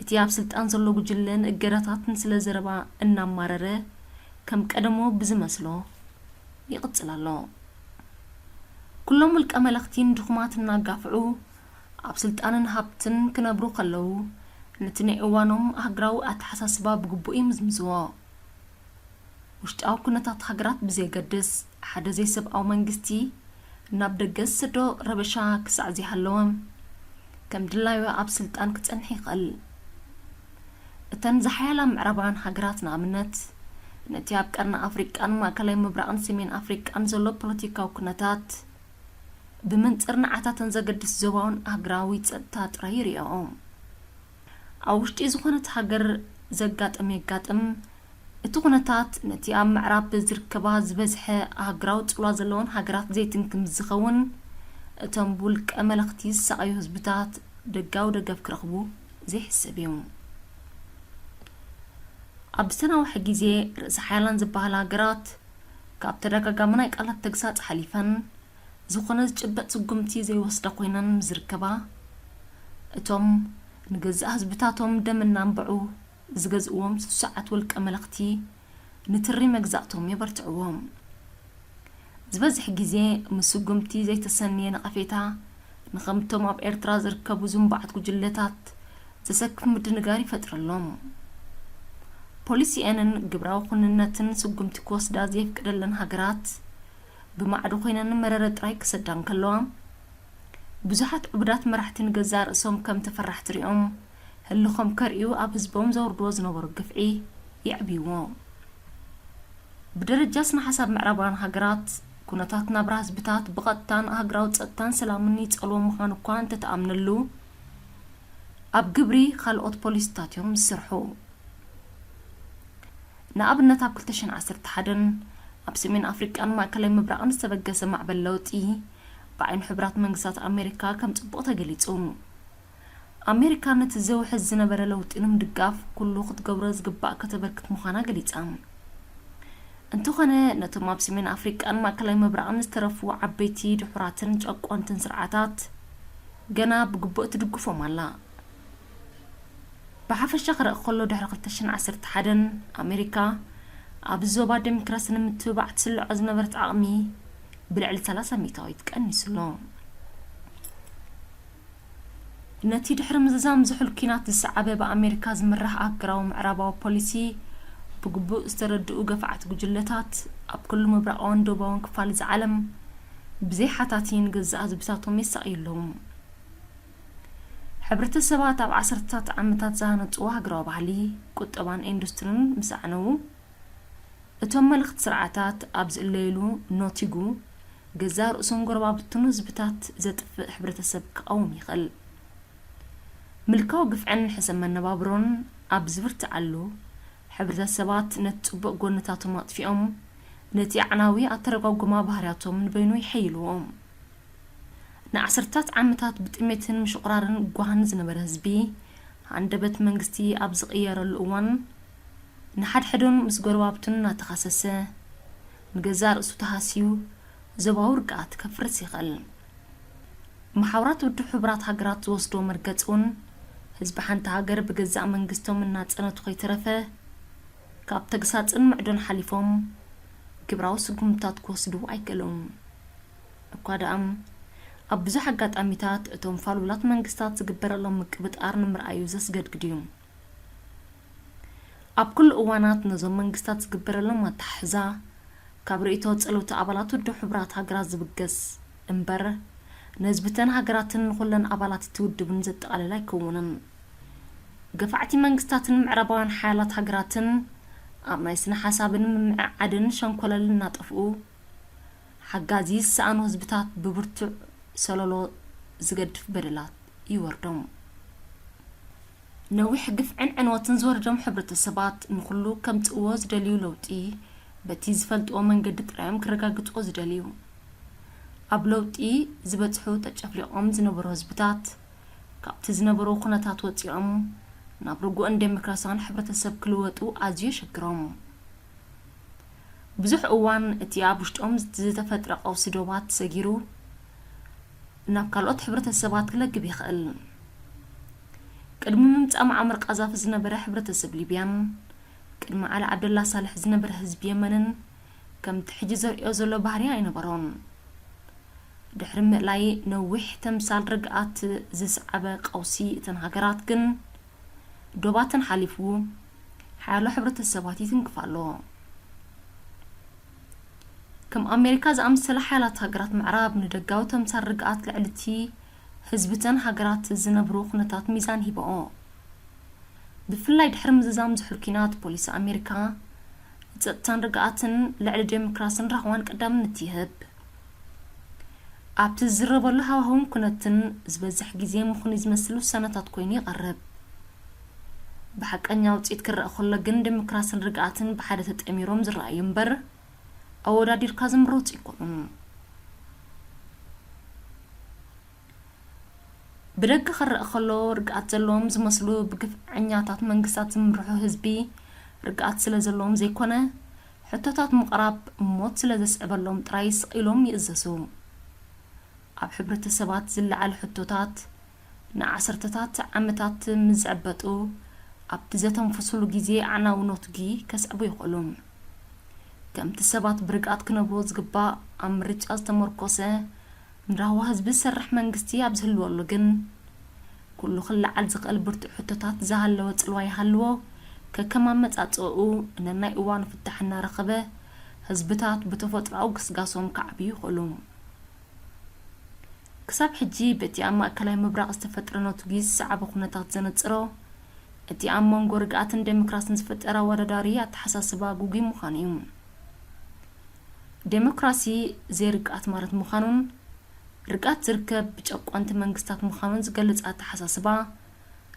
እቲ ኣብ ስልጣን ዘሎ ጉጅለ ንእገዳታት ንስለ ዘረባ እናማረረ፣ ከም ቀደሙ ብዝመስሎ ይቕጽል ኣሎ። ኩሎም ውልቀ መለኽቲ ንድኹማት እናጋፍዑ፣ ኣብ ስልጣንን ሃብትን ክነብሩ ከለዉ፣ ነቲ ናይ እዋኖም ሃገራዊ ኣተሓሳስባ ብግቡእ ይምዝምዝዎ። ውሽጣዊ ኩነታት ሃገራት ብዘየገድስ፣ ሓደ ዘይሰብኣዊ መንግስቲ ናብ ደገ ዝሰዶ ረበሻ ክሳዕ ዘይሃለወ፣ ከም ድላዩ ኣብ ስልጣን ክጸንሕ ይኽእል። እተን ዝሓያላ ምዕራባውያን ሃገራት፣ ንኣብነት፣ ነቲ ኣብ ቀርኒ ኣፍሪቃን ማእከላይ ምብራቕን ሰሜን ኣፍሪቃን ዘሎ ፖለቲካዊ ኩነታት፣ ብመንጽር ንዓታተን ዘገድስ ዞባውን ሃገራዊ ጸጥታ ጥራይ ይርእኦ። ኣብ ውሽጢ ዝኾነት ሃገር ዘጋጥም የጋጥም፣ እቲ ኩነታት ነቲ ኣብ ምዕራብ ዝርከባ ዝበዝሐ ኣህጉራዊ ጽልዋ ዘለወን ሃገራት ዘይትንክፍ ምስ ዝኸውን፣ እቶም ብውልቀ መለኽቲ ዝሳቐዩ ህዝብታት ደጋዊ ደገፍ ክረኽቡ ዘይሕሰብ እዩ። ኣብ ዝተናውሐ ግዜ፣ ርእሰ ሓያላን ዝበሃላ ሃገራት ካብ ተደጋጋሚ ናይ ቃላት ተግሳጽ ሓሊፈን፣ ዝኾነ ዝጭበጥ ስጉምቲ ዘይወስዳ ኮይነን ምስ ዝርከባ፣ እቶም ንገዛእ ህዝብታቶም ደም እናንብዑ ዝገዝእዎም ስሱዓት ውልቀ መለኽቲ ንትሪ መግዛእቶም የበርትዕዎም። ዝበዝሕ ግዜ ምስ ስጉምቲ ዘይተሰንየ ነቐፌታ ንኸምቶም ኣብ ኤርትራ ዝርከቡ ዝንባዓት ጉጅለታት ዘሰክፍ ምድንጋር ይፈጥረሎም። ፖሊሲኤንን ግብራዊ ኩንነትን ስጉምቲ ክወስዳ ዘየፍቅደለን ሃገራት ብማዕዶ ኮይነን መረረ ጥራይ ክሰዳ እንከለዋ፣ ብዙሓት ዕቡዳት መራሕቲ ንገዛእ ርእሶም ከም ተፈራሕቲ ሪኦም ህልኾም ከርእዩ ኣብ ህዝቦም ዘውርድዎ ዝነበሩ ግፍዒ የዕብይዎ። ብደረጃ ስነ ሓሳብ ምዕራባውያን ሃገራት፣ ኩነታት ናብራ ህዝብታት ብቐጥታን ሃገራዊ ጸጥታን ሰላምን ይጸልዎ ምዃኑ እኳ እንተተኣምነሉ፣ ኣብ ግብሪ ካልኦት ፖሊሲታት እዮም ዝስርሑ። ንኣብነት ኣብ ክልተ ሽሕን ዓሰርተ ሓደን ኣብ ሰሜን ኣፍሪቃን ማእከላይ ምብራቕን ዝተበገሰ ማዕበል ለውጢ ብዓይኒ ሕቡራት መንግስታት ኣሜሪካ ከም ጽቡቕ ተገሊጹ። ኣሜሪካ ነቲ ዘውሕዝ ዝነበረ ለውጢ ንምድጋፍ ኩሉ ክትገብሮ ዝግባእ ከተበርክት ምዃና ገሊጻ። እንተኾነ ነቶም ኣብ ሰሜን ኣፍሪቃን ማእከላይ ምብራቕን ዝተረፉ ዓበይቲ ድሑራትን ጨቆንትን ስርዓታት ገና ብግቡእ ትድግፎም ኣላ። ብሓፈሻ ክረእ ከሎ ድሕሪ ክልተ ሽሕን ዓሰርተ ሓደን ኣሜሪካ ኣብ ዞባ ዴሞክራሲ ንምትብባዕ ትስልዖ ዝነበረት ዓቕሚ ብልዕሊ ሰላሳ ሚእታዊት ቀኒሱ ኣሎ። ነቲ ድሕሪ ምዝዛም ዝሑል ኲናት ዝሰዓበ ብኣሜሪካ ዝምራሕ ኣህጉራዊ ምዕራባዊ ፖሊሲ ብግቡእ ዝተረድኡ ገፋዕቲ ጉጅለታት ኣብ ኩሉ ምብራቓውን ደቡባውን ክፋል እዚ ዓለም ብዘይ ሓታቲ ንገዛእ ህዝብታቶም የሳቕዩ ኣለዉ። ሕብረተሰባት ኣብ ዓሰርተታት ዓመታት ዝሃነፅዎ ሃገራዊ ባህሊ፣ ቁጠባን ኢንዱስትሪን ምስ ኣዕነዉ፣ እቶም መለኽቲ ስርዓታት ኣብ ዝእለይሉ ኖቲጉ፣ ገዛእ ርእሱን ጎረባብቱን ህዝብታት ዘጥፍእ ሕብረተሰብ ክቐውም ይኽእል። ምልካዊ ግፍዕን ሕሰም መነባብሮን ኣብ ዝብርትዓሉ፣ ሕብረተሰባት ነቲ ጽቡቕ ጎንታቶም ኣጥፊኦም፣ ነቲ ኣዕናዊ ኣተረጓጉማ ባህርያቶም ንበይኑ ይሐይልዎ። ንዓሰርታት ዓመታት ብጥሜትን ምሽቑራርን ጓህን ዝነበረ ህዝቢ፣ ሃንደበት መንግስቲ ኣብ ዝቕየረሉ እዋን፣ ንሓድሕዱን ምስ ጎረባብቱን እናተኻሰሰ፣ ንገዛእ ርእሱ ተሃስዩ፣ ዞባዊ ርግኣት ከፍርስ ይኽእል። መሓውራት ውድብ ሕቡራት ሃገራት ዝወስድዎ መርገጺ እውን፣ ህዝቢ ሓንቲ ሃገር ብገዛእ መንግስቶም እናጸነቱ ከይተረፈ፣ ካብ ተግሳጽን ምዕዶን ሓሊፎም ግብራዊ ስጉምትታት ክወስዱ ኣይከለውን። እኳ ደኣ፣ ኣብ ብዙሕ ኣጋጣሚታት እቶም ፋሉላት መንግስታት ዝግበረሎም ምቅብጣር ንምርኣዩ ዘስገድግድ እዩ። ኣብ ኩሉ እዋናት ነዞም መንግስታት ዝግበረሎም ኣተሓሕዛ፣ ካብ ርእይቶ ጸለውቲ ኣባላት ውድብ ሕቡራት ሃገራት ዝብገስ እምበር፣ ንህዝብተን ሃገራትን ንኹለን ኣባላት እቲ ውድብን ዘጠቓልል ኣይከውንን። ገፋዕቲ መንግስታትን ምዕራባውያን ሓያላት ሃገራትን ኣብ ናይ ስነ ሓሳብን ምምዕዓድን ሸንኮለል እናጠፍኡ፣ ሓጋዚ ዝሰኣኑ ህዝብታት ብብርቱዕ ሰለሎ ዝገድፍ በደላት ይወርዶም። ነዊሕ ግፍዕን ዕንወትን ዝወረዶም ሕብረተሰባት ንኹሉ ከምጽእዎ ዝደልዩ ለውጢ በቲ ዝፈልጥዎ መንገዲ ጥራዮም ክረጋግጽዎ ዝደልዩ። ኣብ ለውጢ ዝበጽሑ ተጨፍሊቖም ዝነበሩ ህዝብታት ካብቲ ዝነበሩ ኩነታት ወጺኦም ናብ ርጉእን ዴሞክራሲያውን ሕብረተሰብ ክልወጡ ኣዝዩ የሸግሮም። ብዙሕ እዋን እቲ ኣብ ውሽጦም ዝተፈጥረ ቀውሲ ዶባት ሰጊሩ ናብ ካልኦት ሕብረተሰባት ክለግብ ይኽእል። ቅድሚ ምምጻእ መዓመር ቃዛፊ ዝነበረ ሕብረተሰብ ሊብያን ቅድሚ ዓሊ ዓብደላ ሳልሕ ዝነበረ ህዝቢ የመንን ከምቲ ሕጂ ዘርእዮ ዘሎ ባህሪ ኣይነበሮን። ድሕሪ ምእላይ ነዊሕ ተምሳል ርግኣት ዝስዓበ ቀውሲ እተን ሃገራት ግን ዶባተን ሓሊፉ ሓያሎ ሕብረተሰባት ይትንክፍ ኣሎ። ከም ኣሜሪካ ዝኣመሰላ ሓያላት ሃገራት ምዕራብ ንደጋዊ ተምሳል ርግኣት ልዕሊ እቲ ህዝብተን ሃገራት ዝነብሩ ኩነታት ሚዛን ሂበኦ። ብፍላይ ድሕሪ ምዝዛም ዝሑል ኲናት ፖሊሲ ኣሜሪካ ንጸጥታን ርግኣትን ልዕሊ ዴሞክራስን ራህዋን ቀዳምነት ይህብ። ኣብቲ ዝዝረበሉ ሃዋህውን ኩነትን ዝበዝሕ ግዜ ምኹኑይ ዝመስል ውሳነታት ኮይኑ ይቐርብ። ብሓቀኛ ውጽኢት ክረኣ ከሎ ግን ዴሞክራስን ርግኣትን ብሓደ ተጠሚሮም ዝረኣዩ እምበር ኣወዳዲርካ ዝምረጹ ኣይኮኑን። ብደገ ክረኣ ከሎ ርግኣት ዘለዎም ዝመስሉ ብግፍዐኛታት መንግስታት ዝምርሑ ህዝቢ ርግኣት ስለ ዘለዎም ዘይኮነ፣ ሕቶታት ምቕራብ ሞት ስለ ዘስዕበሎም ጥራይ ስቕ ኢሎም ይእዘዙ። ኣብ ሕብረተሰባት ዝለዓል ሕቶታት ንዓሰርተታት ዓመታት ምስ ዝዕበጡ፣ ኣብቲ ዘተንፍሱሉ ግዜ ኣዕናዊ ነትጒ ከስዕቡ ይኽእሉ። ከምቲ ሰባት ብርግኣት ክነብሩ ዝግባእ ኣብ ምርጫ ዝተመርኮሰ ንራህዋ ህዝቢ ዝሰርሕ መንግስቲ ኣብ ዝህልወሉ ግን፣ ኩሉ ክለዓል ዝኽእል ብርቱዕ ሕቶታት ዝሃለወ ጽልዋ ይሃልዎ፣ ከከም ኣመጻጽእኡ ነናይ እዋኑ ፍታሕ እናረኸበ፣ ህዝብታት ብተፈጥሮኣዊ ግስጋሶም ክዓብዩ ይኽእሉ። ክሳብ ሕጂ በቲ ኣብ ማእከላይ ምብራቕ ዝተፈጥረ ነቱጊ ዝሰዓበ ኩነታት ዘነጽሮ፣ እቲ ኣብ መንጎ ርግኣትን ዴሞክራስን ዝፈጠረ ኣወዳዳሪ ኣተሓሳስባ ግጉይ ምዃኑ እዩ። ዴሞክራሲ ዘይርግኣት ማለት ምዃኑን፣ ርግኣት ዝርከብ ብጨቆንቲ መንግስታት ምዃኑን ዝገልጽ ኣተሓሳስባ፣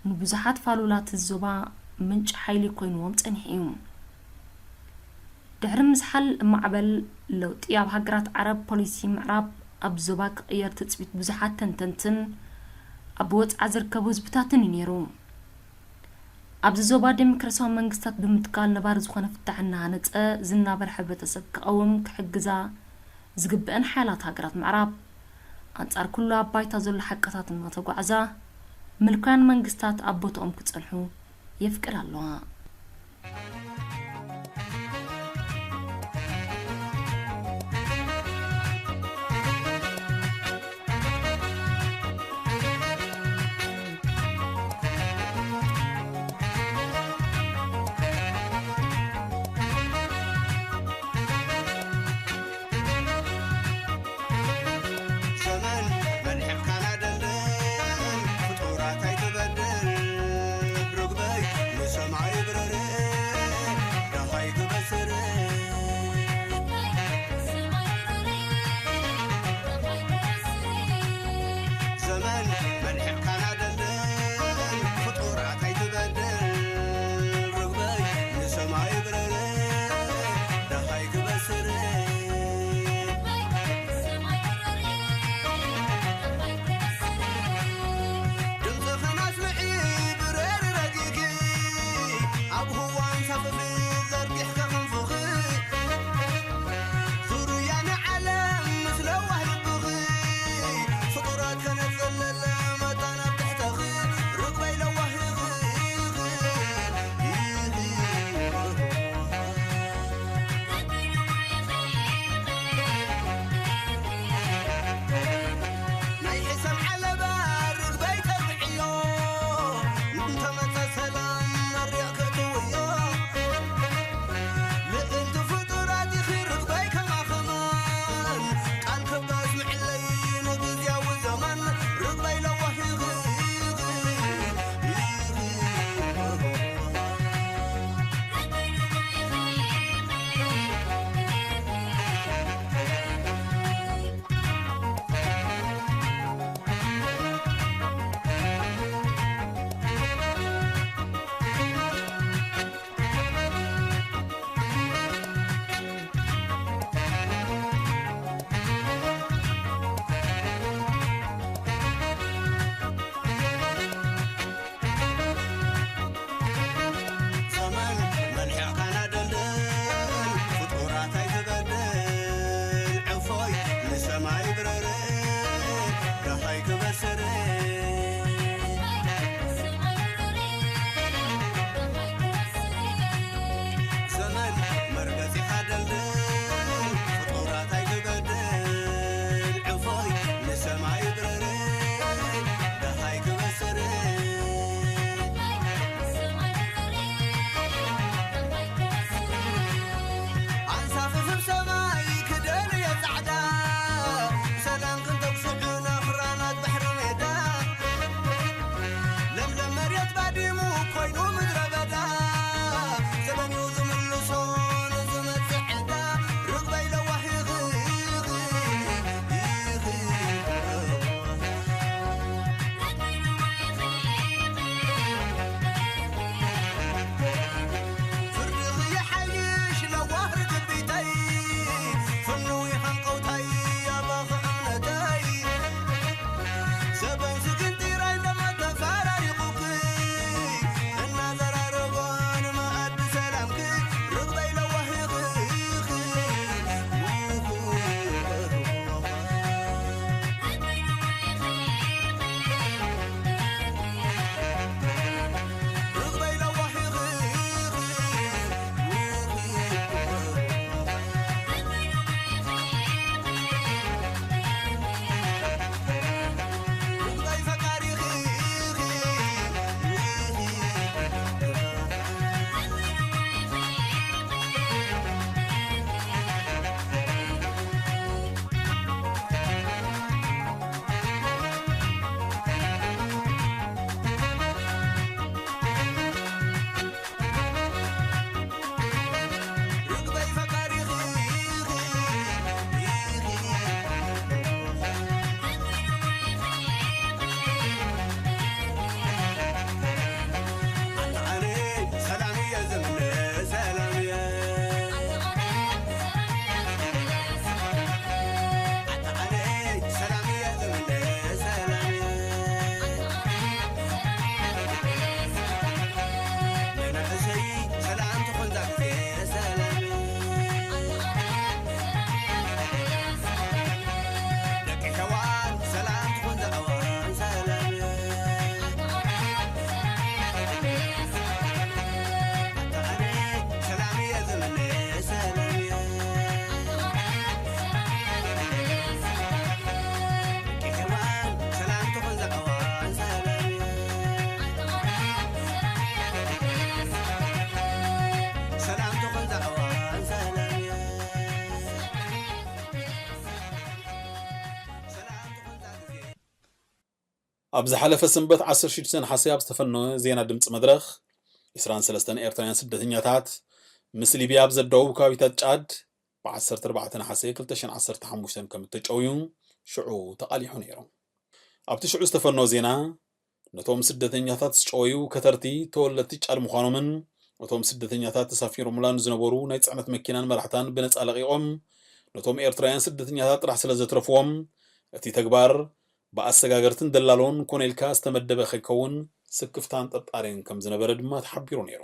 ንብዙሓት ፋሉላት እዚ ዞባ ምንጪ ሓይሊ ኮይንዎም ጸኒሑ እዩ። ድሕሪ ምዝሓል ማዕበል ለውጢ ኣብ ሃገራት ዓረብ፣ ፖሊሲ ምዕራብ ኣብ ዞባ ክቕየር ትጽቢት ብዙሓት ተንተንትን ኣብ ወጽዓ ዝርከቡ ህዝብታትን እዩ ነይሩ። ኣብዚ ዞባ ዴሞክራሲያዊ መንግስታት ብምትካል ነባሪ ዝኾነ ፍታሕ እናሃነጸ ዝናበር ሕብረተሰብ ክቐውም ክሕግዛ ዝግበአን ሓያላት ሃገራት ምዕራብ፣ ኣንጻር ኩሉ ኣብ ባይታ ዘሎ ሓቅታት እናተጓዕዛ፣ ምልካውያን መንግስታት ኣብ ቦታኦም ክጸንሑ የፍቅዳ ኣለዋ። ኣብ ዝሓለፈ ሰንበት ዓሰርተ ሽዱሽተ ነሓሰ ኣብ ዝተፈነወ ዜና ድምፂ መድረኽ፣ ዕስራን ሰለስተን ኤርትራውያን ስደተኛታት ምስ ሊብያ ኣብ ዘዳወቡ ከባቢታት ጫድ፣ ብ ዓሰርተ ኣርባዕተ ነሓሰ ክልተ ሽሕን ዓሰርተ ሓሙሽተን ከም እተጨውዩ ሽዑ ተቓሊሑ ነይሩ። ኣብቲ ሽዑ ዝተፈነወ ዜና፣ ነቶም ስደተኛታት ዝጨወዩ ከተርቲ ተወለድቲ ጫድ ምዃኖምን እቶም ስደተኛታት ተሳፊሮምላ ንዝነበሩ ናይ ጽዕነት መኪናን መራሕታን ብነጻ ለቒቖም ነቶም ኤርትራውያን ስደተኛታት ጥራሕ ስለ ዘትረፍዎም፣ እቲ ተግባር ብኣሰጋገርትን ደላሎን ኮነ ኢልካ ዝተመደበ ከይከውን ስክፍታን ጥርጣሬን ከም ዝነበረ ድማ ተሓቢሩ ነይሩ።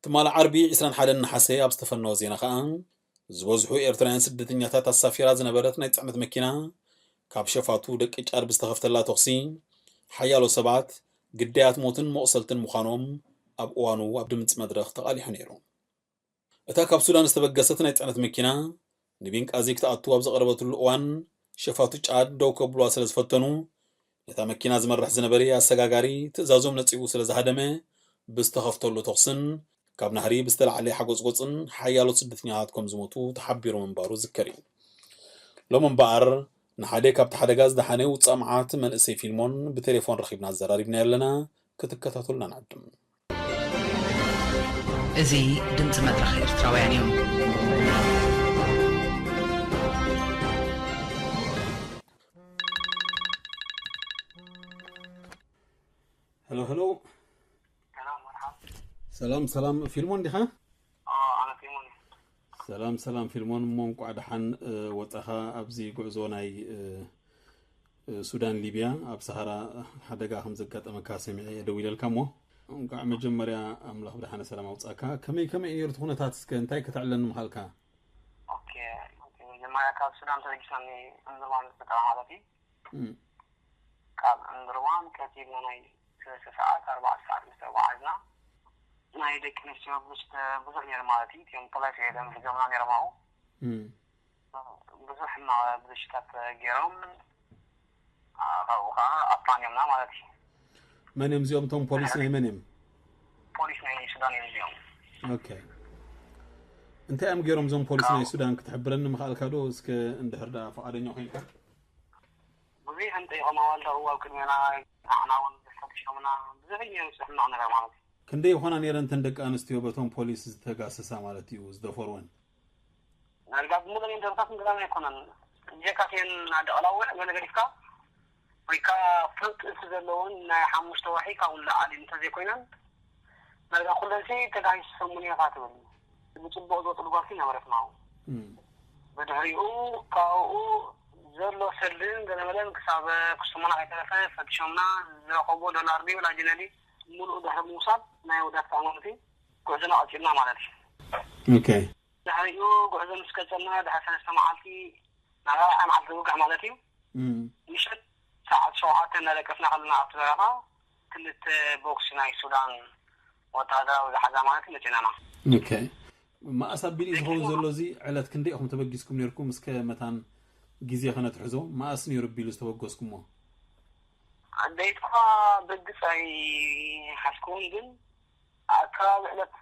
ትማሊ ዓርቢ ዕስራን ሓደን ነሓሰ ኣብ ዝተፈነወ ዜና ከኣ፣ ዝበዝሑ ኤርትራውያን ስደተኛታት ኣሳፊራ ዝነበረት ናይ ጽዕነት መኪና ካብ ሸፋቱ ደቂ ጫድ ብዝተኸፍተላ ተኹሲ ሓያሎ ሰባት ግዳያት ሞትን መቑሰልትን ምዃኖም ኣብ እዋኑ ኣብ ድምጺ መድረኽ ተቓሊሑ ነይሩ። እታ ካብ ሱዳን ዝተበገሰት ናይ ጽዕነት መኪና ንቤንቃዚ ክትኣቱ ኣብ ዝቐረበትሉ እዋን፣ ሸፋቱ ጫድ ደው ከብሉዋ ስለ ዝፈተኑ፣ ነታ መኪና ዝመርሕ ዝነበረ ኣሰጋጋሪ ትእዛዞም ነጺጉ ስለ ዝሃደመ፣ ብዝተኸፍተሉ ተኹስን ካብ ናህሪ ብዝተላዕለ ሓጎጽጎጽን ሓያሎ ስደተኛታት ከም ዝሞቱ ተሓቢሩ ምንባሩ ዝከር እዩ። ሎም እምበኣር፣ ንሓደ ካብቲ ሓደጋ ዝደሓነ ውጻእ መዓት መንእሰይ ፊልሞን ብቴሌፎን ረኺብና ኣዘራሪብናዮ ኣለና። ክትከታተሉና ንዕድም። እዚ ድምፂ መድረኽ ኤርትራውያን እዩ። ሄሎ፣ ሄሎ። ሰላም፣ መርሓባ። ሰላም፣ ሰላም። ፊልሞን ዲኻ? ኣዎ፣ ኣነ ፊልሞን እየ። ሰላም፣ ሰላም ፊልሞን። እሞ እንቋዕ ደሓን፣ እ፣ ወጻኻ። ኣብዚ ጉዕዞ ናይ፣ እ፣ እ፣ ሱዳን ሊብያ ኣብ ሰሃራ ሓደጋ ከም ዘጋጠመካ ሰሚዐ እየ ደዊለልካ እሞ፣ እንቋዕ መጀመርያ ኣምላኽ ብደሓነ ሰላም ኣውጻእካ። ከመይ፣ ከመይ እዩ ነይሩ እቲ ኩነታት? እስከ እንታይ ከተዕልለኒ ምኻልካ? ኦኬ፣ ኦኬ። መጀመርያ ካብ ሱዳን ተበጊስና ኒ-፣ እንዝርማን ዝተጠራ ማለት እዩ። እም። ካብ እንድርማን ቀጺልና ናይ ሰለስተ ሰዓት፣ ኣርባዕተ ሰዓት ምስ ተጓዓዝና፣ ናይ ደቂ ኣንስትዮ ብዙሕ፣ ብዙሕ ነይሩ ማለት እዩ። እቲኦም ጥላይ ስዒዶም ሒዞምና ነይሮም ኣብኡ። እም። ብዙሕ ሕማቕ ብልሽታት ገይሮም፣ አ፣ ካብኡ ከዓ ኣፋንዮምና ማለት እዩ። መን እዮም እዚኦም? እቶም ፖሊስ ናይ መን እዮም? ፖሊስ ናይ ሱዳን እዮም እዚኦም። ኦኬ። እንታይ እዮም ገይሮም እዞም ፖሊስ ናይ ሱዳን? ክትሕብረኒ ምኽኣልካ ዶ? እስከ እንድሕር ደኣ ፈቓደኛ ኮይንካ። ብዙሕ እንጠይቖም ኣዋልዳኡ ኣብ ቅድሜና፣ ንዓና እውን ፈትሾምና፣ ብዙሕ እዩ ዝስሕማቕ ነገር ማለት እዩ። ክንደይ ይኾና ነይረን እተን ደቂ ኣንስትዮ በቶም ፖሊስ ዝተጋሰሳ ማለት እዩ፣ ዝደፈርወን? ዳርጋ ብምሉእ እየን ደርታት ምግባር ኣይኮነን። ብጀካ እተን ኣደ ቀላውዕ ገለ ገዲፍካ፣ ወይ ከኣ ፍሉጥ ጥንሲ ዘለወን ናይ ሓሙሽተ ወርሒ ካብኡ ንላዕሊ እንተዘይኮይነን፣ ዳርጋ ኩለንሲ ተጋሂሰን እየን ኢኻ ትብል። ብጽቡቕ ዝወጸሉ ጓልሲ ነበረት ማው። እም። ብድሕሪኡ ካብኡ ዘሎ ሰልድን ገለመለን ክሳብ ክስሙና ከይተረፈ ፈቲሾምና፣ ዝረኸብዎ ዶላር ድዩ ወላ ጅነዲ ምሉእ ድሕሪ ምውሳድ ናይ ወዳት ኣማውንቲ ጉዕዞና ቀጺልና ማለት እዩ። ኦኬ። ድሕሪኡ ጉዕዞ ምስ ቀጸልና ድሕሪ ሰለስተ መዓልቲ፣ ናይ ራብዓይ መዓልቲ ውግእ ማለት እዩ። እም። ምሸት ሰዓት ሸውዓተ እናደቀስና ከለና ኣብቲ በረኻ ክልተ ቦክሲ ናይ ሱዳን ወታደራዊ ዝሓዛ ማለት እዩ መጺናና። ኦኬ። መኣስ ኣቢሉ እዩ ዝኸውን ዘሎ እዚ ዕለት? ክንደይ ኢኹም ተበጊስኩም ነይርኩም? እስከ መታን ግዜ ከነትሕዞ፣ መኣስ ነይሩ ኣቢሉ ዝተበገስኩሞ? ደይትኳ በግስ ኣይሓዝኩዎን፣ ግን ኣብ ከባቢ ዕለት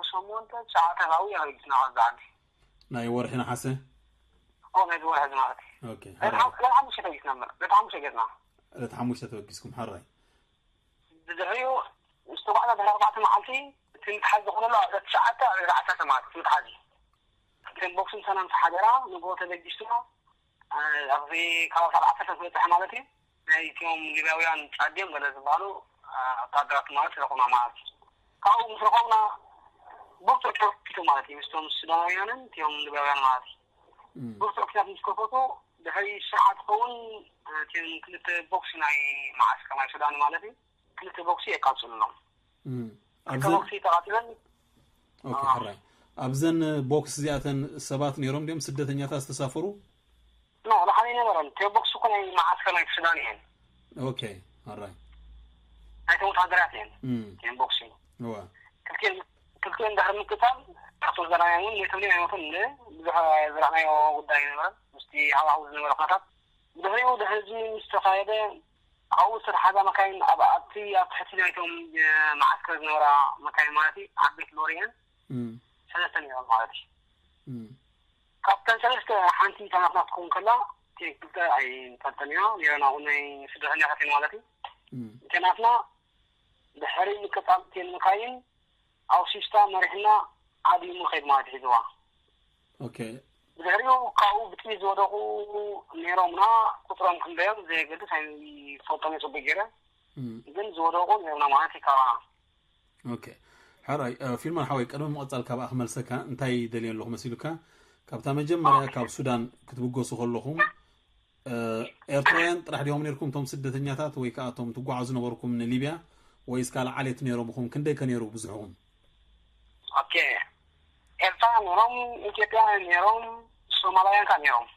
ሸሞንተ፣ ትሽዓተ ካብኡ ኢና በጊስና ካብዛ ዓዲ። ናይ ወርሒ ነሓሰ? ኦ፣ ናይዚ ወርሒ እዚ ማለት እዩ። ኦኬ፣ ዕለት ሓራይ። ሓም-፣ ዕለት ሓሙሽተ ተበጊስና እምበር፣ ዕለት ሓሙሽተ ጌርና። ዕለት ሓሙሽተ ተበጊስኩም፣ ሓራይ። ብድሕሪኡ ምስ ተጓዕና ድሕሪ ኣርባዕተ መዓልቲ፣ እቲ ምትሓዝ ዝኾነሉ ኣብ ዕለት ትሽዓተ፣ ኣብ ዕለት ዓሰርተ ማለት እዩ፣ እቲ ምትሓዝ እዩ። እተን ቦክሲ ምሳና ምስ ሓደራ፣ ንግሆ ተበጊስና፣ እ፣ ኣብዚ ከባቢ ሰዓት ዓሰርተ ዝበጽሐ ማለት እዩ። ናይ እቲኦም ሊብያውያን ጫድዮም ገለ ዝበሃሉ፣ እ፣ ወታደራት ማለት ረኹብና ማለት እዩ። ካብኡ ምስ ረኸብና፣ ብርቱዕ ተወኪቱ ማለት እዩ፣ ምስቶም ሱዳናውያንን እቲኦም ሊብያውያን ማለት እዩ። እም። ብርቱዕ ኩናት ምስ ከፈቱ፣ ድሕሪ ሰዓት ክኸውን፣ እ፣ እቲኦም ክልተ ቦክሲ ናይ መዓስከር ናይ ሱዳን ማለት እዩ፣ ክልተ ቦክሲ የቃጽሉሎም። እም። ክልተ ኣብዘን ቦክሲ ተቓጺለን። ኦኬ፣ ኣዎ። ሕራይ። ኣብዘን ቦክስ እዚኣተን ሰባት ነይሮም ድዮም ስደተኛታት ዝተሳፈሩ? ኖ፣ ወላ ሓደ ኣይነበረን። እተን ቦክስ እኮ ናይ መዓስከር ናይ ሱዳን እየን። ኦኬ፣ ሕራይ። ናይቶም ወታደራት እየን። እም። እተን ቦክሲ። እዋ። ክልቲኤን፣ ክልቲኤን ድሕሪ ምቅጻል፣ ካብቶም ሱዳናውያን እውን ሞይቶም ድዮም ኣይሞቱን እንደ ብዙሕ ዝረኣናዮ ጉዳይ ኣይነበረን። ምስቲ ሃዋህው ዝነበረ ኩነታት። ብድሕሪኡ ድሕሪ እዚ ምስ ተኻየደ፣ ኣብኡ ዝተተሓዛ መካይን ኣብ፣ ኣብቲ፣ ኣብ ትሕቲ ናይቶም፣ እ፣ መዓስከር ዝነበራ መካይን ማለት እዩ፣ ዓበይቲ ሎሪ እየን። እም። ሰለስተ ነይሮም ማለት እዩ። እም። ካብተን ሰለስተ ሓንቲ እታ ናትና ክትከውን ከላ፣ ክልተ ኣይንፈልጥን ኢና። ኔሮና እውን ናይ ስደተኛታት ኢና ማለት እዩ። እም። እቲ ናትና ድሕሪ ምቅጻል እተን መካይን ኣውሲስታ መሪሕና ዓዲሙ ከይድ ማለት ሒዝዋ። ኦኬ። ብድሕሪኡ ካብኡ ብጥይት ዝወደቑ ኔሮምና፣ ቁጽሮም ክንደዮም ዘየገድስ ኣይፈልጦም እየ ጽቡቅ ገይረ። እም። ግን ዝወደቑ ኔሮምና ማለት እዩ ካባና። ኦኬ። ሕራይ፣ እ፣ ፊልሞን ሓወይ፣ ቅድሚ ምቕጻል ካባኣ ክመልሰካ፣ እንታይ ደልየ ኣለኹ መሲሉካ? ካብታ መጀመርያ ካብ ሱዳን ክትብገሱ ከለኹም፣ እ፣ ኤርትራውያን ጥራሕ ዲኹም ኔርኩም እቶም ስደተኛታት ወይ ከኣ እቶም ትጓዓዙ ነበርኩም ንሊብያ፣ ወይስ ካልእ ዓሌት ኔሮም ኢኹም? ክንደይ ከ ኔሩ ብዙሕኹም? ኦኬ። ኤርትራውያን ኔሮም፣ ኢትዮጵያውያን ኔሮም፣ ሶማላውያን ከኣ ኔሮም።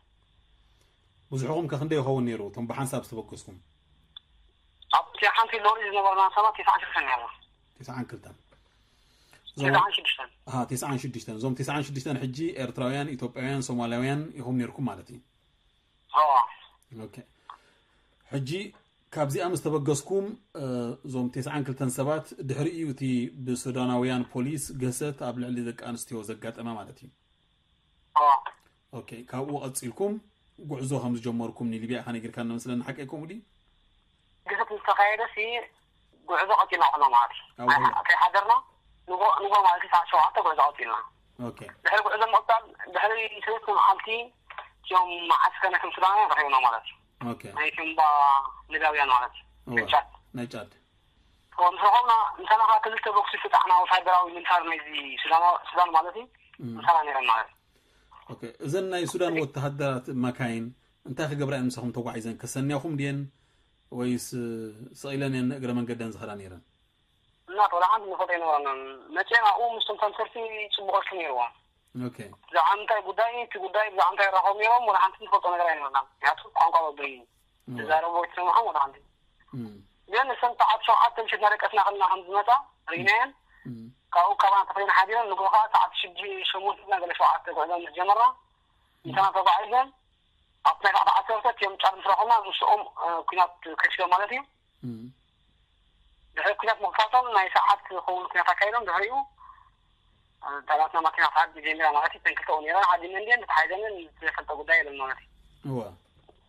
ብዙሕኹም ከ ክንደይ ይኸውን ኔሩ እቶም ብሓንሳብ ዝተበገስኩም? ኣብቲ ሓንቲ ሎሪ ዝነበርና ሰባት ተስዓን ሽዱሽተን ኔርና። ተስዓን ክልተን። እዞም ተስዓን ሽዱሽተን። ኣሃ፣ ተስዓን ሽዱሽተን። እዞም ተስዓን ሽዱሽተን ሕጂ ኤርትራውያን፣ ኢትዮጵያውያን፣ ሶማላውያን ኢኹም ኔርኩም ማለት እዩ። እዋ። ኦኬ። ሕጂ ካብዚኣ ምስ ተበገስኩም፣ እ፣ እዞም ተስዓን ክልተን ሰባት ድሕሪኡ እቲ ብሱዳናውያን ፖሊስ ገሰት ኣብ ልዕሊ ደቂ ኣንስትዮ ዘጋጠመ ማለት እዩ። እዋ። ኦኬ፣ ካብኡ ቀጺልኩም ጉዕዞ ከም ዝጀመርኩም ንሊብያ ኢኻ ነጊርካና መስለኒ፣ ሓቀይ ከምኡ ድዩ? ግዝት ምስ ተኻየደ ሲ ጉዕዞ ቀጺልና ኾና ማለት እዩ። ኣብኡ ከይ-፣ ከይሓደርና ንጎ-፣ ንጎ ማለት እዩ ሰዓት ሸውዓተ ጉዕዞ ቀጺልና። ኦኬ። ድሕሪ ጉዕዞ ምቕጻል፣ ድሕሪ ሰለስተ መዓልቲ እቶም መዓስከር ናይቶም ሱዳናውያን ረኺብና ማለት እዩ። ኦኬ። ናይ ቴምባ ሊብያውያን ማለት እዩ። እወ። ናይ ጫድ። ናይ ጫድ። እወ፣ ምስ ረኸብና፣ ምሳና ከዓ ክልተ ቦክሲ ፍታሕና ወታደራዊ ሚሊታር ናይዚ ሱዳና-፣ ሱዳን ማለት እዩ። እም። ምሳና ነይረን ማለት እዩ። ኦኬ። እዘን ናይ ሱዳን ወተሃደራት መካይን እንታይ ክገብራ እየን ምሳኹም ተጓዒዘን? ከሰንያኹም ድየን ወይስ ስቕ ኢለን እየን እግረ መንገደን ዝኸዳ ነይረን? እናት ወላ ሓንቲ ንፈልጦ ኣይነበረናን። መፅኤን ኣብኡ ምስቶም ተምሰርቲ ፅቡቕ ርክብ ነይርዎም። ኦኬ። ብዛዕባ ምንታይ ጉዳይ፣ እቲ ጉዳይ ብዛዕባ እንታይ ይራኸቡ ነይሮም፣ ወላ ሓንቲ ንፈልጦ ነገር ኣይነበረናን። ምክንያቱ ቋንቋ በበይኑ እወ። ዝዛረቡ ኣይተሰምዖም ወላ ሓንቲ። እም። ግን እሰን ሰዓት ሸውዓተ ምሸት እናደቀስና ከለና ከም ዝመፃ ርኢናየን። እም። ካብኡ ካባና ተፈሊና ሓዲረን፣ ንግሆ ከዓ ሰዓት ሽዱሽተ ሸሞንተ እና ገለ ሸውዓተ ጉዕዞ ምስ ጀመርና፣ እም። ምሳና ተጓዒዘን፣ ኣብቲ ናይ ሰዓት ዓሰርተ እዮም ጫድ ምስ ረኸብና፣ ምስኦም፣ እ፣ ኲናት ከፊቶም ማለት እዩ። እም። ድሕሪ ኲናት ምኽፋቶም ናይ ሰዓት ዝኸውን ኲናት ኣካይዶም፣ ድሕሪኡ፣ እ፣ እታ ናትና ማኪና ክትዓዲ ጀሚራ ማለት እዩ። እተን ክልተ እውን ነይረን፣ ዓዲመን ድየን ተታሒዘንን ዘይፈልጦ ጉዳይ የለን ማለት እዩ። እወ።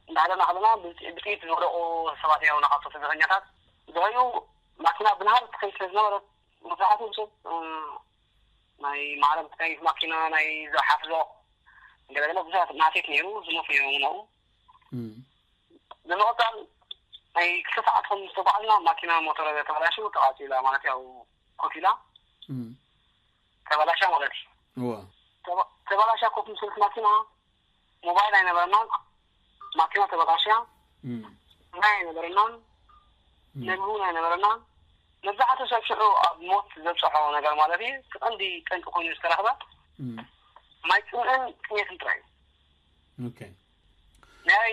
እንዳሃለና ከለና ብጥ-፣ ብጥይት ዝወደቑ ሰባት ነይሮምና ካብቶም ስደተኛታት። ድሕሪኡ ማኪና ብናህሪ ትኸይድ ስለ ዝነበረት መብዛሕትኡ ሰብ፣ እ፣ ናይ ማዕረም ትኸይድ ማኪና ናይ ዝሓፍዞ እንደገና ብዙሓት ናቴት ነይሩ፣ ዝሞት ነይሮም እውን ኣብኡ። እም። ብምቕጻል ናይ ክልተ ሰዓት ከም ዝተጓዓዝና ማኪና ሞተር ተበላሽዩ ተቓጺላ ማለት ያው ኮፍ ኢላ እም። ተበላሻ ማለት እዩ። እወ። ተበ-፣ ተበላሻ ኮፍ ምስ በለት ማኪና ሞባይል ኣይነበረናን፣ ማኪና ተበላሽያ፣ እም። ማይ ኣይነበረናን፣ እም። ምግቢ እውን ኣይነበረናን። መብዛሕትኡ ሰብ ሽዑ ኣብ ሞት ዘብፅሖ ነገር ማለት እዩ። እቲ ቀንዲ ጠንቂ ኮይኑ ዝተረኽበ እም። ማይ ፅምእን ጥሜትን ጥራይ እዩ። ኦኬ። ናይ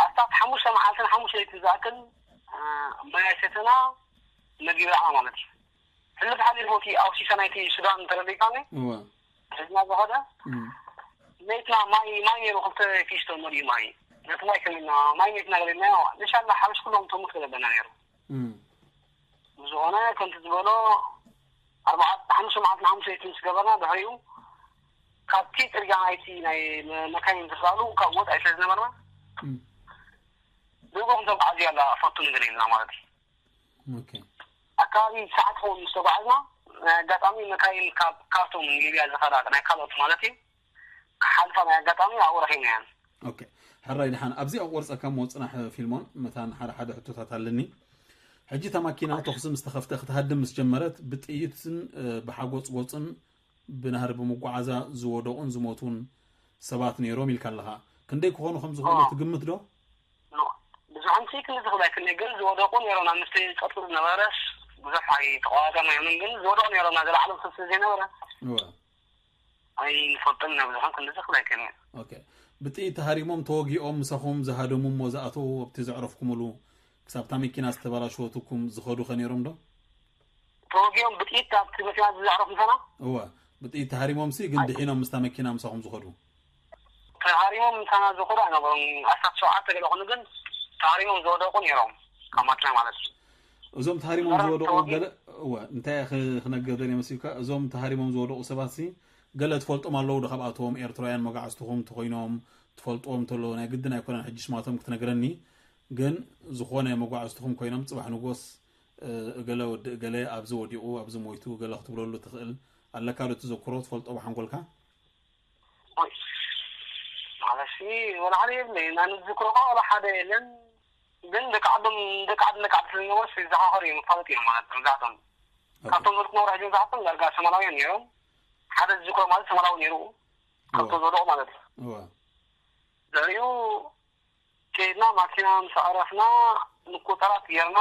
ኣስታት ሓሙሽተ መዓልትን ሓሙሽተ ለይትን ዝኣክል፣ እ፣ ማይ ኣይሰተና፣ መግቢ ደኣ ማለት እዩ። ሕሉፍ ሓሊፉ እቲ ኣውሲሳ ናይቲ ሱዳን ተረዲእካኒ? እወ። ሕዝና ዝኸደ? እም። ለይትና ማይ፣ ማይ ነይሩ፣ ክልተ ፊስቶ መሊኡ ማይ። ነቲ ማይ ከሚና፣ ማይ ነይትና ገሊናዮ፣ ንሻላ ሓበሽ ኩሎም ተሙት ገለበና ነይሩ። እም። ብዝኾነ፣ ከምቲ ዝበሎ፣ ኣርባዓ፣ ሓሙሽተ መዓልቲ ንሓሙሽተ ለይቲ ምስ ገበርና፣ ድሕሪኡ፣ ካብቲ ጽርግያ ናይቲ ናይ መ-፣ መካይን ዝኽላሉ፣ ካብ ወጻኢ ስለ ዝነበርና፣ እም። ብእግሩ ክንተጓዓዝ እያ ኣላ፣ ፈቱ ንገለ ኢልና ማለት እዩ። ኦኬ። ኣካባቢ ሰዓት ክኸውን ምስ ተጓዓዝና፣ ናይ ኣጋጣሚ መካይን ካብ ካርቱም ሊብያ ዝኸዳ፣ ናይ ካልኦት ማለት እዩ፣ ክሓልፋ ናይ ኣጋጣሚ ኣብኡ ረኺብናየን። ኦኬ። ሕራይ ደሓን፣ ኣብዚ ኣቋርጸካ እሞ ጽናሕ ፊልሞን፣ መታን ሓደ ሓደ ሕቶታት ኣለኒ። ሕጂ እታ ማኪና ተኹሲ ምስ ተኸፍተ ክትሃድም ምስ ጀመረት፣ ብጥይትን፣ እ፣ ብሓጎጽጎጽን ብናህሪ ብምጓዓዛ ዝወደቑን ዝሞቱን ሰባት ነይሮም ኢልካ ኣለኻ። ክንደይ ክኾኑ ከም ዝኾኑ እዎ። ትግምት ዶ? ኖ። ብዙሓት ሲ ክንዲ ዝኽእል ኣይክእልን፣ ግን ዝወደቑ ነይሮም። ኣብ ምስቲ ጸጥታ ዝነበረስ ብዙሕ ኣይተቆጻጸርናዮምን፣ ግን ዝወደቑ ነይሮም። ዝለዓሎም ሰብ ስለ ዘይነበረ እወ። ኣይንፈልጥን ኢና፣ ብዙሓት ክንዲ ዝኽእል ኣይክእልን። ኦኬ። ብጥይት ተሃሪሞም ተወጊኦም ምሳኹም ዝሃደሙ እሞ ዝኣተዉ ኣብቲ ዘዕረፍኩምሉ ክሳብ እታ መኪና ዝተበላሸወትኩም ዝኸዱ ከ ነይሮም ዶ? ተወጊኦም ብጥይት ኣብቲ መኪና ዘዕረፍ ምሳና? እወ። ብጥይት ተሃሪሞም ሲ ግን ኣይ- ድሒኖም ምስታ መኪና ምሳኹም ዝኸዱ? ተሃሪሞም ምሳና ዝኸዱ ኣይነበሩን። ኣስታት ሸውዓተ ገለ ኾኑ፣ ግን ተሃሪሞም ዝወደቑ ነይሮም፣ ካብ ማኪና ማለት እዩ። እዞም ተሃሪሞም ዝወደቑ ተወጊ- ገለ፣ እወ፣ እንታይ ክ-፣ ክነግር ደልየ መሲልካ? እዞም ተሃሪሞም ዝወደቑ ሰባት ሲ ገለ ትፈልጦም ኣለዉ ዶ ካብኣቶም ኤርትራውያን መጓዕዝትኹም እንተኾይኖም? ትፈልጥዎም እንተሎ ናይ ግድን ኣይኮነን ሕጂ ሽማቶም ክትነግረኒ፣ ግን ዝኾነ መጓዕዝትኹም ኮይኖም ጽባሕ ንጎስ እ፣ እገለ ወዲ እገለ ኣብዚ ወዲቑ ኣብዚ ሞይቱ እገለ ክትብለሉ ትኽእል ኣለካ ዶ? ትዘክሮ ትፈልጦ ብሓንጎልካ? ማለት ወላ ሓደ የብለይን። ኣነ ዝዝክሮ ከዓ ወላ ሓደ የለን። ግን ደቂ ዓዶም ደቂ ዓዲ ደቂ ዓዲ ስለዝነበሩ ይዘኻኸሩ እዮም፣ ይፋለጡ እዮም ማለት ነው። መብዛሕቶም ካብቶም ዝርኩ ነብራ ሕጂ መብዛሕቶም ዳርጋ ሰማላውያን ነይሮም። ሓደ ዝዝክሮ ማለት ሰማላዊ ነይሩ ካብቶም ዝወደቑ ማለት እዩ። እወ። ድሕሪኡ ከይድና ማኪና ምስ ኣዕረፍና ምቁፅፃራት ጌርና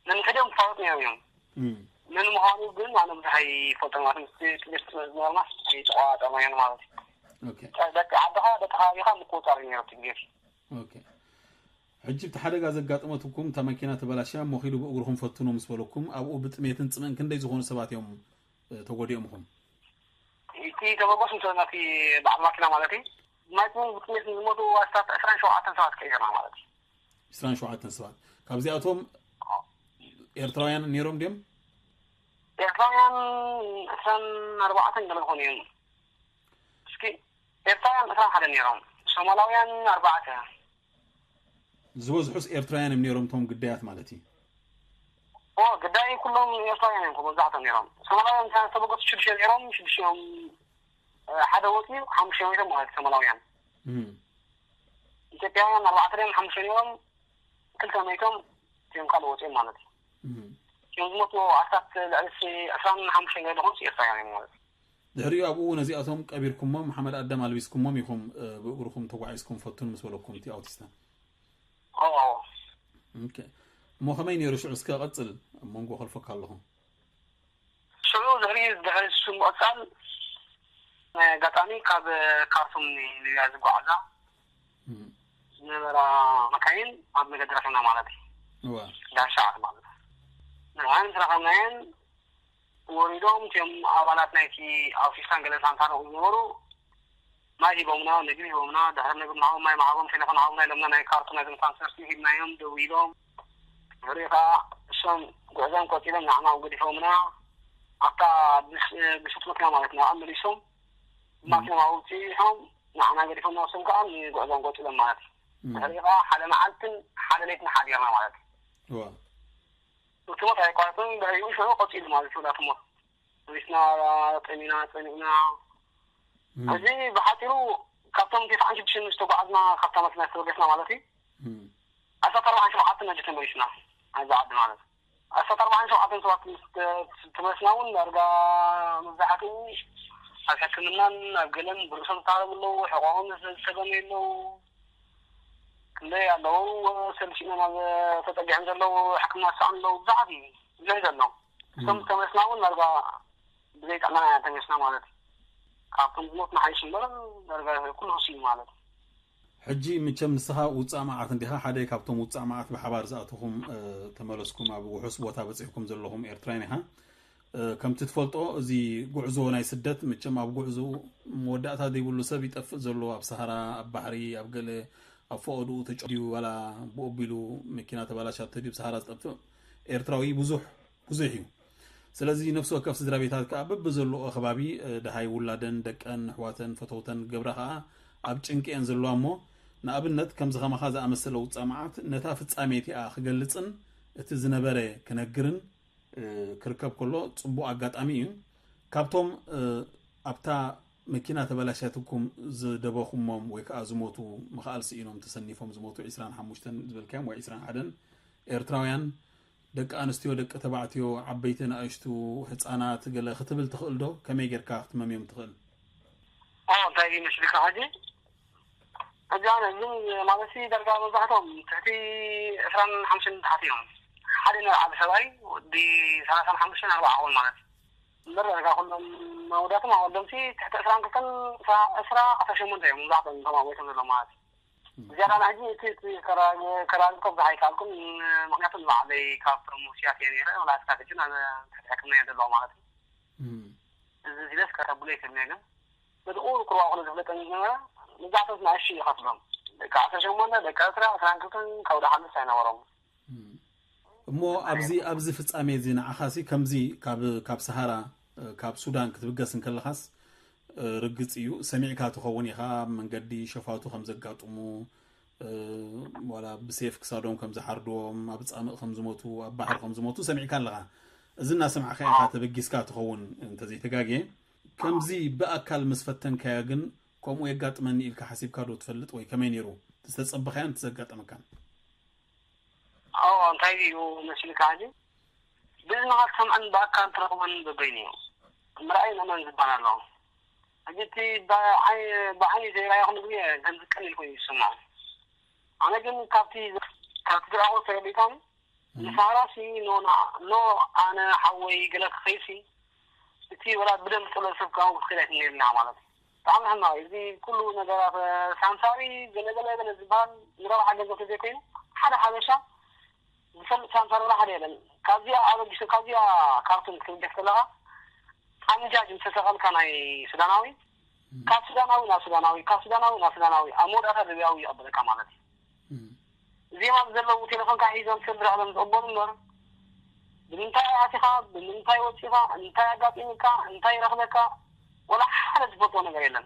ነንሕድኦም ክፋለጡ ነይሮም እዮም። እም፣ መን ምዃኑ ግን ኣነ ብዙሕ ኣይፈልጦን ማለት ምስቲ ጥልፍ ዝነበርና ኣይተቆፃፀርናዮን ማለት እዩ። ኦኬ። ደቂ ዓድኻ ደቂ ከባቢኻ ምቁፅፃር እዩ ነይሩ እቲ ግዜ። ኦኬ። ሕጂ እቲ ሓደጋ ዘጋጠመትኩም እታ መኪና ተበላሽያ እሞ ኺዱ ብእግርኹም ፈትኑ ምስ በለኩም ኣብኡ ብጥሜትን ጽምእን ክንደይ ዝኾኑ ሰባት እዮም እ፣ ተጎዲኦም ኢኹም? እቲ ተበገሱ እንተ ነቲ በዓል ማኪና ማለት እዩ። ማይ ጥሜት ብጥሜት ዝሞቱ ኣስታት ዕስራን ሸውዓተን ሰባት ቀይርና ማለት እዩ። ዕስራን ሸውዓተን ሰባት ካብዚኣቶም ኤርትራውያን ነይሮም ድዮም? ኤርትራውያን ዕስራን ኣርባዕተን ገለ ዝኾኑ እዮም። እስኪ ኤርትራውያን ዕስራን ሓደ ነይሮም፣ ሶማላውያን ኣርባዕተ። ዝበዝሑስ ኤርትራውያን እዮም ነይሮም እቶም ግዳያት ማለት እዩ? ኦ ግዳይ ኩሎም ኤርትራውያን እዮም መብዛሕቶም ነይሮም። ሶማላውያን እንተ ዝተበገሱ ሽዱሽተ ነይሮም፣ ሽዱሽተ እዮም። እ፣ ሓደ ወፂኡ ሓሙሽተ ሞይቶም ማለት እዩ ሶማላውያን። እም፣ ኢትዮጵያውያን ኣርባዕተ ድዮም ሓሙሽተ ነይሮም፣ ክልተ ሞይቶም እቲኦም ካልእ ወፂኦም ማለት እዩ። እም። እቲኦም ዝሞቱ ኣስታት ልዕሊ ዕስራን ሓሙሽተን ገለ ዝኾኑ ኤርትራውያን እዮም ማለት እዩ። ድሕሪኡ ኣብኡ ነዚኣቶም ቀቢርኩሞም ሓመድ ኣዳም ኣልቢስኩሞም ኢኹም እ፣ ብእግርኹም ተጓዒዝኩም ፈቱን ምስ በለኩም እቲ ኣውቲስታ። ኦ ኦኬ። እሞ ከመይ ነይሩ ሽዑ እስከ ቀጽል ኣብ መንጎ ከልፈካ ኣለኹ። ሽዑ ድሕሪ ድሕሪ እሱ ምቕጻል ናይ ኣጋጣሚ ካብ ካርቱም ንሊብያ ዝጓዓዛ እም፣ ዝነበራ መካይን ኣብ መገዲ ረኺብና ማለት እዩ። እወ። ዳሻዓት ማለት እዩ። ንዓን ዝረኸብናየን ወሪዶም እቲኦም ኣባላት ናይቲ ኣውቲስታን ገለ ሳንታኖ ዝነበሩ ማይ ሂቦምና፣ ምግቢ ሂቦምና፣ ድሕሪ ምግቢ ምሃቦም ማይ ምሃቦም ቴሌፎን ሃቡና ኢሎምና ናይ ካርቱም ናይ ዝምኳን ሰርቲ ሂብናዮም ደዊሎም ድሕሪኡ ከዓ እሶም ጉዕዞም ቆፂሎም ንዓና ገዲፎምና ኣብታ ብስ- ብስት መኪና ማለት ነው ኣመሊሶም ማኪና ኣውፂኦም ንዓና ገዲፎምና እሶም ከዓ ንጉዕዞም ቆፂሎም ማለት እዩ። እም፣ ድሕሪኡ ከዓ ሓደ መዓልትን ሓደ ለይትን ሓዲርና ማለት እዩ። እወ። እቲ ሞት ኣይቋረፅን ድሕሪኡ ሽዑ ቀፂሉ ማለት እዩ ናቱ ሞት። ሪስና ጠሚና ፀኒዕና እም፣ እዚ ብሓፂሩ ካብቶም ቴስዓን ሽዱሽተን ዝተጓዓዝና ካብታ መኪና ዝተበገስና ማለት እዩ እም፣ ዓሰርተ ኣርባዕተን ሸውዓተን ነጅ ተመሊስና ናይዛ ዓዲ ማለት እዩ። ዓሰርተ ኣርባዕተን ሸውዓተን ሰባት ምስ ተ- ተመሊስና እውን ዳርጋ መብዛሕትኡ ኣብ ሕክምናን ኣብ ገለን ብርእሶም ዝታረቡ ኣለዉ፣ ሕቆኦም ዝተገመዩ ኣለዉ፣ ክንደይ ኣለዉ ሰልሲኖም ኣብ ተፀጊዖም ዘለዉ ሕክምና ዝሰኣኑ ኣለዉ ብዙሓት እዩ ብዙሕ ዘሎ። እቶም ተመሊስና እውን ዳርጋ ብዘይ ጥዕና ኢና ተመሊስና ማለት እዩ። ካብቶም ዝሞት ንሓይሽ እምበር ዳርጋ ኩሉ ህሱ እዩ ማለት እዩ። ሕጂ ምቸም ንስኻ ውጻእ መዓት እንዲኻ ሓደ ካብቶም ውጻእ መዓት ብሓባር ዝኣተኹም ተመለስኩም ኣብ ውሑስ ቦታ በጺሕኩም ዘለኹም ኤርትራውያን ኢኻ። ከምቲ ትፈልጦ እዚ ጉዕዞ ናይ ስደት ምቸም ኣብ ጉዕዞ መወዳእታ ዘይብሉ ሰብ ይጠፍእ ዘሎ ኣብ ሰሃራ ኣብ ባሕሪ ኣብ ገለ ኣብ ፈቐድኡ ተጨዲዩ ዋላ ብኦቢሉ መኪና ተባላሻ ተድዩ ብሰሃራ ዝጠፍእ ኤርትራዊ ብዙሕ ብዙሕ እዩ። ስለዚ ነፍሲ ወከፍ ስድራ ቤታት ከኣ በብዘለኦ ከባቢ ደሃይ ውላደን ደቀን ኣሕዋተን ፈተውተን ገብራ ከኣ ኣብ ጭንቂ እየን ዘለዋ እሞ ንኣብነት ከምዚ ከማኻ ዝኣመሰለ ውጻእ መዓት ነታ ፍጻሜ እቲኣ ክገልጽን እቲ ዝነበረ ክነግርን ክርከብ ከሎ ጽቡቕ ኣጋጣሚ እዩ። ካብቶም ኣብታ መኪና ተበላሽያትኩም ዝደበኹሞም ወይ ከኣ ዝሞቱ ምኽኣል ስኢኖም ተሰኒፎም ዝሞቱ ዕስራን ሓሙሽተን ዝበልካዮም ወይ ዕስራን ሓደን ኤርትራውያን ደቂ ኣንስትዮ ደቂ ተባዕትዮ ዓበይቲ ንኣሽቱ ህጻናት ገለ ክትብል ትኽእል ዶ? ከመይ ጌርካ ክትመምዮም ትኽእል? እንታይ እዩ መስልካ ሕጂ? ሕጂ ኣነ ግን ማለት ዳርጋ መብዛሕትኦም ትሕቲ ዕስራን ሓሙሽተን ታሕቲ እዮም። ሓደ ናይ ዓቢ ሰብኣይ ወዲ ሰላሳን ሓሙሽተን ኣርባዓ ክኸውን ማለት እዩ። እምበር ዳርጋ ኩሎም መወዳእቶም ኣወልዶምሲ ትሕቲ ዕስራን ክልተን ዕስራ ዓሰርተ ሸሞንተ እዮም መብዛሕትኦም እቶም ኣብ ቤቶም ዘለዉ ማለት እዩ። ዝያዳ ንሕጂ እቲ እቲ ከራግጦ ብዙሕ ኣይከኣልኩን። ምክንያቱ ንባዕለይ ካብቶም ውስያት እየ ነይረ ወላ እስካብ ሕጂ ናብ ትሕቲ ሕክምና እየ ዘለኹ ማለት እዩ። እዚ ዚለስ ከተብሎ ይክእል እየ ግን በቲ ቁሩብ ቁሩብ ኣኹሎ ዝፍለጠኒ ዝነበረ መብዛሕትኦም ንኣሽቱ እየ ከፍሎም ደቂ ዓሰርተ ሸሞንተ ደቂ ዕስራ ዕስራን ክልተን ካብ ወደ ሓምስ ኣይነበሮም። እሞ ኣብዚ ኣብዚ ፍጻሜ እዚ ንዓኻሲ ከምዚ ካብ ካብ ሰሃራ ካብ ሱዳን ክትብገስ እንከለኻስ ርግጽ እዩ፣ ሰሚዕካ ትኸውን ኢኻ። ኣብ መንገዲ ሸፋቱ ከም ዘጋጥሙ፣ ዋላ ብሴፍ ክሳዶም ከም ዝሓርድዎም፣ ኣብ ጻምእ ከም ዝሞቱ፣ ኣብ ባሕሪ ከም ዝሞቱ ሰሚዕካ ኣለኻ። እዚ እናሰማዕካ ኢኻ ተበጊስካ ትኸውን እንተዘይተጋግየ። ከምዚ ብኣካል ምስ ፈተንካዮ ግን ከምኡ የጋጥመኒ ኢልካ ሓሲብካ ዶ ትፈልጥ ወይ ከመይ ነይሩ ዝተጸበኻዮን ዝተዘጋጠመካን? ኣዎ፣ እንታይ እዩ መሲልካ ሕጂ? ብእዝንኻ ትሰምዐን ብኣካል ትረኽቦን በበይኑ እዩ። ምርኣይ ምእመን ዝበሃል ኣሎ። ሕጂ እቲ ብዓይ- ብዓይኒ ዘይረኣኹሉ ግዜ ከም ዝቀሊል ኮይኑ ይስምዖ። ኣነ ግን ካብቲ ካብቲ ዝረኣኹ ተረዲእካኒ ንሳራሲ ኖ ንዓ- ኖ ኣነ ሓወይ ገለ ክኸይሲ እቲ ወላ ብደም ዝጠሎ ሰብ ካብኡ ክትከይድ ኣይትነየልና ማለት እዩ። ብጣዕሚ ሕማቕ እዩ። እዚ ኩሉ ነገራት ሳምሳሪ ገለገለ ገለ ዝበሃል ንረብሓ ገንዘብ ተዘይኮይኑ ሓደ ሓበሻ ዝፈልጥ ሳምሳሪ ወላ ሓደ የለን። ካብዚኣ ኣበጊሱ ካብዚኣ ካርቱም ክትብገስ ከለኻ ኣምጃጅ ምስተሰቐልካ ናይ ሱዳናዊ ካብ ሱዳናዊ ናብ ሱዳናዊ ካብ ሱዳናዊ ናብ ሱዳናዊ ኣብ መወዳእታ ሊብያዊ ይቐበለካ ማለት እዩ። እዚኦም ኣብዚ ዘለዉ ቴሌፎንካ ሒዞም ሰብ ዝረኸበም ዝቕበሉ እምበር ብምንታይ ኣቲኻ ብምንታይ ወፂኻ እንታይ ኣጋጢሙካ እንታይ ይረኽበካ ወላ ሓደ ዝፈልጥዎ ነገር የለን።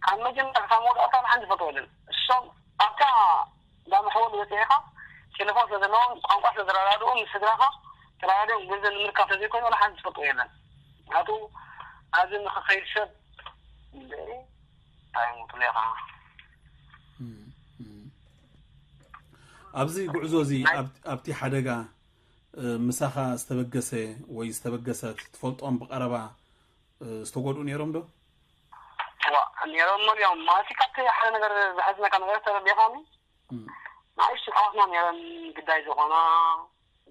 ካብ መጀመርያ ካብ መወዳእታ ወላ ሓንቲ ዝፈልጥዎ የለን። እሶም ኣብታ እንዳ መሕወሊ በፂሕኻ ቴሌፎን ስለ ዘለዎም ቋንቋ ስለ ዝረዳድኡ ምስ ስድራኻ ተረዳዲኦም ገንዘብ ንምርካብ ተዘይኮይኑ ወላ ሓንቲ ዝፈልጥዎ የለን። ምክንያቱ ኣብዚ ንክኸይድ ሰብ እንታይ ሞትለኻ ኣብዚ ጉዕዞ እዚ ኣብቲ ሓደጋ ምሳኻ ዝተበገሰ ወይ ዝተበገሰት ትፈልጦም ብቐረባ ዝተጎድኡ ነይሮም ዶ? ነይሮም መሊኦም ማለት ካብቲ ሓደ ነገር ዝሓዝነካ ነገር ተረዲኻኒ ንኣሽቱ ኣሕዋትና ነይረን ግዳይ ዝኾና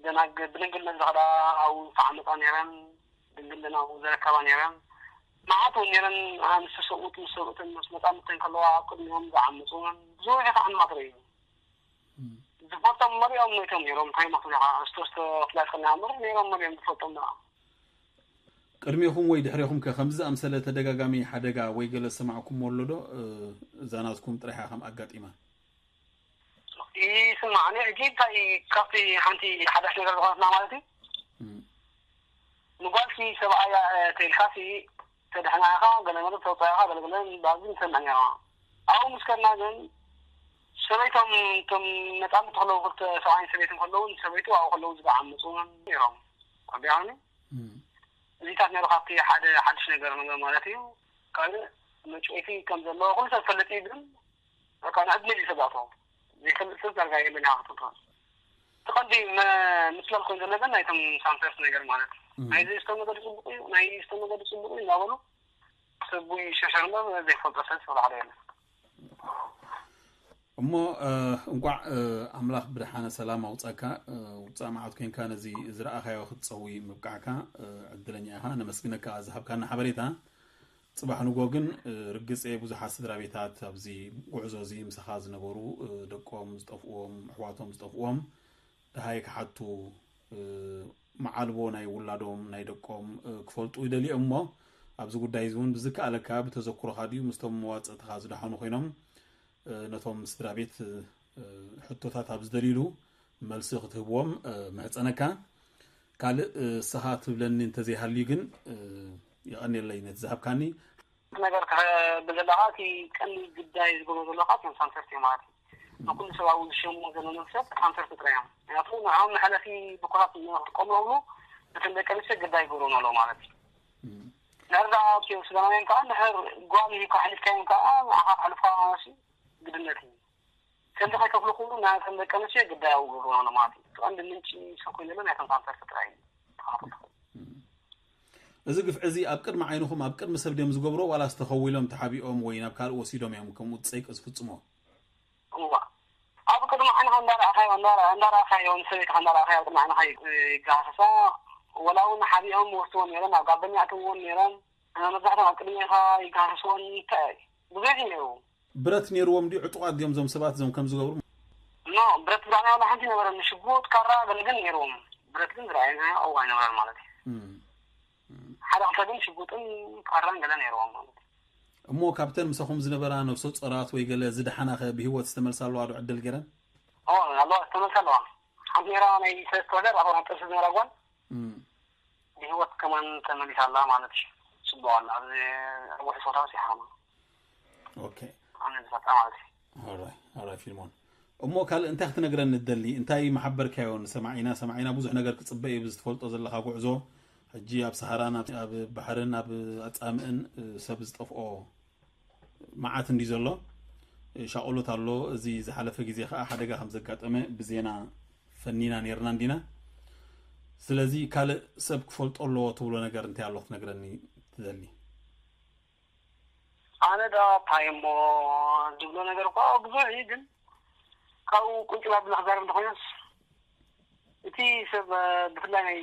ደናግ ብድንግልነት ዝኸዳ ኣብኡ ዝተዓመፃ ነይረን ድንግልናኡ ዘረከባ ነይረን መዓት እውን ነይረን ምስ ሰብኡት ምስ ሰብኡትን ምስ መፃምድተን ከለዋ ኣብ ቅድሚኦም ዝዓመፁ ብዙሕ ተዓማት ርእዩ ዝፈልጦም መሪኦም ሞይቶም ነይሮም እንታይ መስለካ እስቶ እስቶ ፍላይ ከና እምበር ነይሮም መሪኦም ዝፈልጦም ደኣ ቅድሜኹም ወይ ድሕሬኹም ከ ከምዚ ዝኣምሰለ ተደጋጋሚ ሓደጋ ወይ ገለ ዝሰማዕኩሞ ኣሎ ዶ እዛ ናትኩም ጥራሕ እያ ከም ኣጋጢማ ይስማዕ እኔ ሕጂ እንታይ ካብቲ ሓንቲ ሓዳሽ ነገር ዝኾነትና ማለት እዩ ንጓልሲ ሰብኣያ ተይልካሲ ተድሕና ኢኻ ገለመለ ተውፅኣ ኢኻ ገለገለ ባዚ ንሰምዕ ኔርና ኣብኡ ምስ ከድና ግን ሰበይቶም እቶም መፃምድቲ ከለዉ ክልተ ሰብኣይን ሰበይትን ከለዉ ንሰበይቱ ኣብኡ ከለዉ ዝገዓምፁ ነይሮም ኣቢያኒ እዚታት ነይሩ ካብቲ ሓደ ሓድሽ ነገር ነገር ማለት እዩ ካልእ መጭወይቲ ከም ዘለዎ ኩሉ ሰብ ዝፈልጥ እዩ ግን በቃ ንዕድሚል እዩ ተባእቶ ዘይፈልጥ ሰብ ዳርጋ የለን ኢኻ ክትብሎ እቲ ቀንዲ ምስላል ኮይኑ ዘሎ ግን ናይቶም ሳምሰርስ ነገር ማለት እዩ ናይ ዘይስቶ ነገር ፅቡቅ እዩ ናይ ስቶ ነገር ፅቡቅ እዩ እናበሉ ሰቡ ይሸሸር እምበር ዘይፈልጦ ሰብ ዝፈልሓዶ የለን እሞ እንቋዕ ኣምላኽ ብድሓነ ሰላም ኣውፀካ ውፃእ መዓት ኮንካ ነዚ ዝረኣኻዮ ክትፀዊ ምብቃዕካ ዕድለኛ ኢኻ ነመስግነካ ዝሃብካና ሓበሬታ ፅባሕ ንጎ ግን ርግፀ ብዙሓት ስድራ ቤታት ኣብዚ ጉዕዞ እዚ ምሳኻ ዝነበሩ ደቆም ዝጠፍዎም ኣሕዋቶም ዝጠፍዎም ደሃይ ክሓቱ መዓልቦ ናይ ውላዶም ናይ ደቆም ክፈልጡ ይደልዮም እሞ ኣብዚ ጉዳይ እዚ እውን ብዝከኣለካ ብተዘክሮኻ ድዩ ምስቶም መዋፅእትኻ ዝደሓኑ ኮይኖም ነቶም ስድራ ቤት ሕቶታት ኣብ ዝደልይሉ መልሲ ክትህብዎም ምሕፀነካ ካልእ ስኻ ትብለኒ እንተዘይሃልዩ ግን የቐንየለይ ነቲ ዝሃብካኒ ነገር ክብል ዘለካ እቲ ቀንዲ ግዳይ ዝገብሮ ዘለካ እቶም ሳንሰርት እዮም ማለት እዩ ንኩሉ ሰብ ኣብኡ ዝሸሙ ዘሎ ሰብ ሳንሰርት ጥራይ እዮም ምክንያቱ ንዕኦም መሕለፊ ድኩራት ክጥቀሙ ነብሉ እቶም ደቂ ኣንስትዮ ግዳይ ይገብሩ ነሎ ማለት እዩ ድሕር ደኣ ኣብትዮም ሱዳናውያን ከዓ ድሕር ጓል እዩ ካሕሊፍካዮም ከዓ ንዓኻ ክሕልፍካ ግድነት እዩ ከምዚ ከይከፍሉ ክብሉ ናቶም ደቂ ኣንስትዮ ግዳይ ኣብኡ ገብሩ ነሎ ማለት እዩ እቲ ቀንዲ ምንጪ ሰብ ኮይኑ ዘሎ ናይቶም ሳንሰርት ጥራይ እዩ ተኸታተልኩም እዚ ግፍዒ እዚ ኣብ ቅድሚ ዓይንኹም ኣብ ቅድሚ ሰብ ድዮም ዝገብርዎ ዋላስ ተኸዊሎም ተሓቢኦም ወይ ናብ ካልእ ወሲዶም እዮም ከምኡ ጸይቂ ዝፍጽምዎ? እዋ ኣብ ቅድሚ ዓይንኻ እንዳረኣኻዮ እንዳረኣኻዮ ንሰበይትኻ እንዳረኣኻዮ ኣብ ቅድሚ ዓይንኻ ይገሃስሳ ወላ እውን ሓቢኦም ወስድዎ ነይሮም ኣብ ጋበኛ ኣእትውዎን ነይሮም መብዛሕትኦም ኣብ ቅድሚኻ ይገሃስስዎን እንታይ ብዙሕ እዩ ነይሩ ብረት ነይርዎም ድዩ ዕጡቓት ድዮም እዞም ሰባት እዞም ከም ዝገብሩ? ኖ ብረት ብዛዕባ ዋላ ሓንቲ ነበረኒ ሽጉጥ ካራ ገለ ግን ነይርዎም ብረት ግን ዝረኣየና ኣብኡ ኣይነበረን ማለት እዩ ሓደ ክልተ ግን ሽጉጥን ካራን ገለ ነይርዎም ማለት እዩ እሞ ካብተን ምሳኹም ዝነበራ ነፍሰ ጾራት ወይ ገለ ዝደሓናኸ ብህይወት ዝተመልሳ ኣለዋ ዶ ዕድል ገይረን? ኣለዋ ዝተመልሳ ኣለዋ ሓንቲ ነይራ ናይ ሰለስተ ወርሒ ኣርባዕተ ጥንሲ ዝነበራ ጓል ህይወት ከማን ተመሊሳ ኣላ ማለት እዩ። ጽቡቕ ኣላ። ኣብዚ ውሑስ ቦታ በጺሓ። ኦኬ። ኣነ ዝፈጣ ማለት እዩ። ኦራይ ኦራይ ፊልሞን፣ እሞ ካልእ እንታይ ክትነግረኒ ትደሊ? እንታይ መሓበርካዮ ንሰማዒና? ሰማዒና ብዙሕ ነገር ክጽበ እዩ ብዝትፈልጦ ዘለኻ ጉዕዞ። ሕጂ ኣብ ሰሃራን ኣብ ባሕርን ኣብ ኣጻምእን ሰብ ዝጠፍኦ መዓት እንዲ ዘሎ ሻቆሎት ኣሎ። እዚ ዝሓለፈ ግዜ ከዓ ሓደጋ ከም ዘጋጠመ ብዜና ፈኒና ነርና እንዲና። ስለዚ ካልእ ሰብ ክፈልጦ ኣለዎ ትብሎ ነገር እንታይ ኣሎ ክትነግረኒ ትደሊ? ኣነ ዳ ታይ እሞ ዝብሎ ነገር እኳ ብዙሕ እዩ፣ ግን ካብኡ ቁጭ ላ ብላ ክዛረብ እንተኮይናስ፣ እቲ ሰብ ብፍላይ ናይ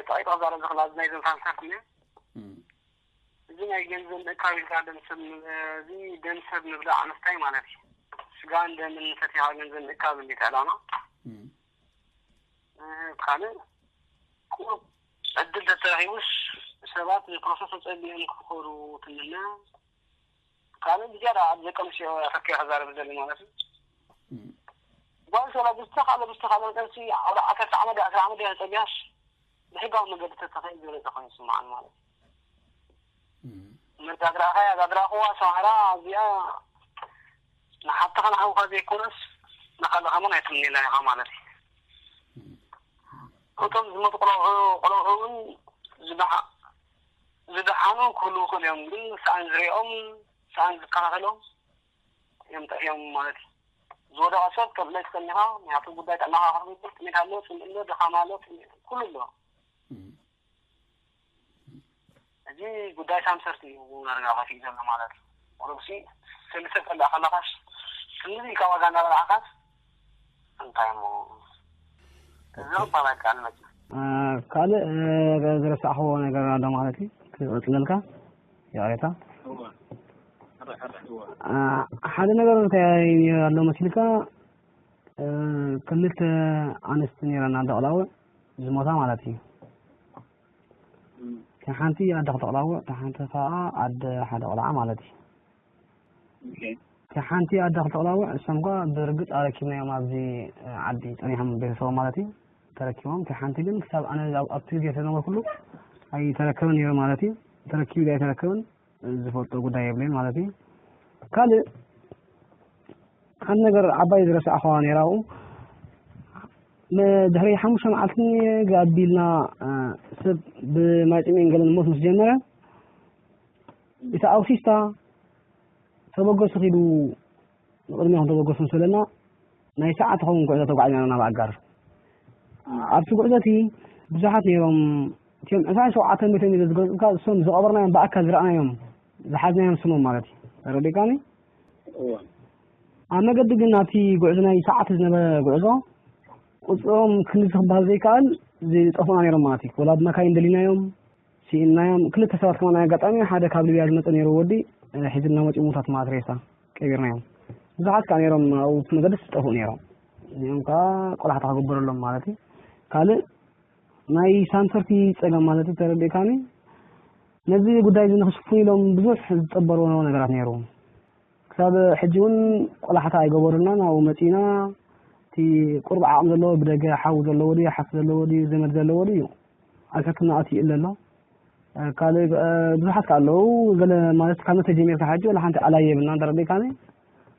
ጣቂጣ ክዛረብ ዝኽእል ኣብዚ ናይ ዘንታንሳት እየ። እዚ ናይ ገንዘብ ምእካብ ኢልካ ደም ሰብ እዚ ደም ሰብ ምብላዕ ኣነስታይ ማለት እዩ። ስጋን ደምን ፈቲኻ ገንዘብ ምእካብ እንዴት ዕላማ። ካልእ ቁሩብ ዕድል ተተረኺቡስ ሰባት ንፕሮሰስ ተጸቢኦም ክኸዱ ትምነ። ካልእ ብዝያዳ ኣብ ደቂ ኣንስትዮ ኣተኪረ ክዛረብ ዝደሊ ማለት እዩ። ጓል ሰላ ብዝተኻለ ብዝተኻለ መጠንሲ ኣብ ዓሰርተ ዓመት ዓሰርተ ዓመት እያ ተጸቢያስ ብሕጋዊ መገዲ ተተኸይ ዝበለጸ ኮይኑ ይስምዓኒ ማለት እዩ። መጋግራ ኸያ ጋግራ ኹዋ ሰማራ እዚኣ ንሓብትኻ ንሓውካ ዘይኮነስ ንኻልእ ከማን ኣይትምኒላ ኢኻ ማለት እዩ። እቶም ዝመጡ ቆልዑ ቆልዑ እውን ዝደሓ- ዝደሓኑ ክህልዉ ይኽእሉ እዮም፣ ግን ሰኣን ዝሪኦም ሰኣን ዝከታተሎም እዮም ጠፊኦም ማለት እዩ። ዝወደቐ ሰብ ተብለይ ትቀኒኻ፣ ምክንያቱ ጉዳይ ጥዕናኻ ክትብል ጥሜት ኣሎ፣ ጽምኢ ኣሎ፣ ድኻም ኣሎ፣ ጥሜት ኩሉ ኣሎ። እዚ ጉዳይ ሳምሰርት እዩ ዳርጋ ከፊኡ ዘሎ ማለት እዩ። ቁሩብሲ ሰልሰ ከላ ከላኻስ ክንዚ ኢልካ ዋጋ እናበላዕካስ እንታይ እሞ እዚ ክባላካ ኣልመጭ ካልእ ዝረሳዕኽዎ ነገር ኣሎ ማለት እዩ ክቐፅለልካ ይቕሬታ ሓደ ነገር እንታይ ኣሎ መሲልካ ክልተ ኣንስቲ ነይረና ደቕላወ ዝሞታ ማለት እዩ እታ ሓንቲ ኣደ ክተቕላውዕ እታ ሓንቲ ከዓ ኣደ ሓደ ቆልዓ ማለት እዩ እታ ሓንቲ ኣደ ክተቕላውዕ እሶም ከዓ ብርግፅ ኣረኪብናዮም ኣብዚ ዓዲ ፀኒሖም ቤተሰቦም ማለት እዩ ተረኪቦም እታ ሓንቲ ግን ክሳብ ኣነ ኣብቲ ግዜ ስለነበርኩሉ ኣይተረከበን ነይሩ ማለት እዩ ተረኪቡ ኣይተረከበን ዝፈልጦ ጉዳይ የብለይን ማለት እዩ ካልእ ሓንቲ ነገር ዓባይ ዝረሳዕኸዋ ነይራ ኣብኡ ድሕሪ ሓሙሽተ መዓልቲ ኣቢልና ሰብ ብማይ ፅምእን ገለን ሞት ምስ ጀመረ እቲ ኣውቲስታ ተበገሱ ኪዱ ንቕድሚኹም ተበገሱ ምስ በለና ናይ ሰዓት ኸውን ጉዕዞ ተጓዒዝና ናብ ኣጋር ኣብቲ ጉዕዞ እቲ ብዙሓት ነይሮም እቲኦም ዕስራን ሸውዓተን ሚእቶም ኢሉ ዝገልፁልካ እሶም ዝቐበርናዮም ብኣካል ዝረኣናዮም ዝሓዝናዮም ስሞም ማለት እዩ ተረዲእካኒ ኣብ መገዲ ግን ናብቲ ጉዕዞ ናይ ሰዓት ዝነበረ ጉዕዞ ቁፅሮም ክንዲ ክበሃል ዘይከኣል ዝጠፍኡና ነይሮም ማለት እዩ ወላ ብመካይን ደሊናዮም ስኢንናዮም ክልተ ሰባት ከማን ኣጋጣሚ ሓደ ካብ ሊብያ ዝመፀ ነይሩ ወዲ ሒዝልና መፂኡ ሙታት ማለት ሬሳ ቀቢርናዮም ብዙሓት ከዓ ነይሮም ኣብኡ መገዲ ዝጠፍኡ ነይሮም እዚኦም ከዓ ቆላሕታ ክግበረሎም ማለት እዩ ካልእ ናይ ሳንሰርቲ ፀገም ማለት እዩ ተረዲእካኒ ነዚ ጉዳይ እዚ ንክሽፍኑ ኢሎም ብዙሕ ዝጠበርዎ ነገራት ነይሩ ክሳብ ሕጂ እውን ቆላሕታ ኣይገበሩልናን ኣብኡ መፂና እቲ ቁሩብ ዓቕሚ ዘለዎ ብደገ ሓው ዘለዎ ድዩ ሓፍቲ ዘለዎ ድዩ ዘመድ ዘለዎ ድዩ ኣብ ሕክምና ኣትዩ እለ ኣሎ ካልእ ብዙሓት ከ ኣለዉ ገለ ማለት ካብ መተ ጀሚርካ ሕጂ ወላ ሓንቲ ኣላይ የብልና እንተረዲእካኒ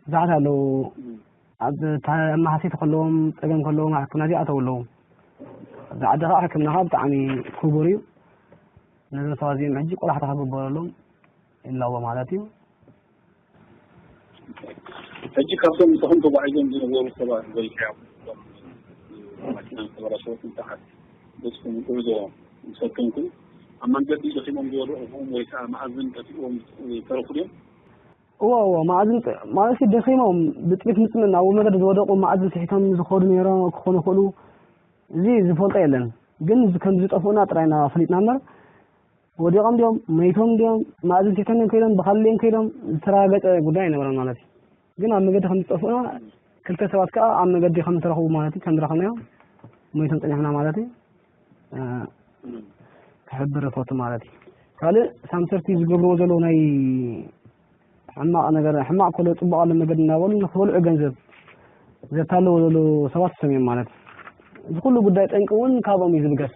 ብዙሓት ኣለዉ ኣብ መሓሴት ከለዎም ፀገም ከለዎም ኣብ ሕክምና እዚኣ ኣተው ኣለዉ ኣብዚ ዓዲ ከዓ ሕክምናኻ ብጣዕሚ ክቡር እዩ ነዞም ሰባት እዚኦም ሕጂ ቆላሕታ ክግበረሎም ይላዎ ማለት እዩ ሕጂ ካብቶም ምሳኹም ተጓዒዞም ዝነበሩ ሰባት በሊሕያ ማኪና ዝተበላሸወት ምሳዓት በፅኩም ጉዕዞ ዝፈተንኩም ኣብ መንገዲ ደኺሞም ዝወደቑኹም ወይ ከዓ መኣዝን ጠፊእዎም ዝተረፉ ድዮም? እወ እወ መኣዝን ማለት ደኺሞም ብጥሪት ምፅምን ኣብኡ መገዲ ዝወደቑ መኣዝን ስሒቶም ዝኸዱ ነይሮም ክኾኑ ይኽእሉ እዚ ዝፈልጦ የለን ግን ከም ዝጠፍኡና ጥራይ ኢና ፈሊጥና እምበር ወዲቖም ድዮም መይቶም ድዮም ማእዝን ሴተንን ከይዶም ብኻልሌን ከይዶም ዝተረጋገፀ ጉዳይ ኣይነበረን ማለት እዩ ግን ኣብ መገዲ ከም ዝጠፍኡና ክልተ ሰባት ከዓ ኣብ መገዲ ከም ዝተረኽቡ ማለት እዩ ከም ዝረኸብናዮም መይቶም ፀኒሕና ማለት እዩ ክሕብር እፈቱ ማለት እዩ ካልእ ሳምሰርቲ ዝገብርዎ ዘለዉ ናይ ሕማቕ ነገር ሕማቕ ከሎ ፅቡቕ ኣሎ መገዲ እናበሉ ንክበልዑ ገንዘብ ዘታለዎ ዘለዉ ሰባት ሰሚዮም ማለት እዩ እዚ ኩሉ ጉዳይ ጠንቂ እውን ካብኦም እዩ ዝብገስ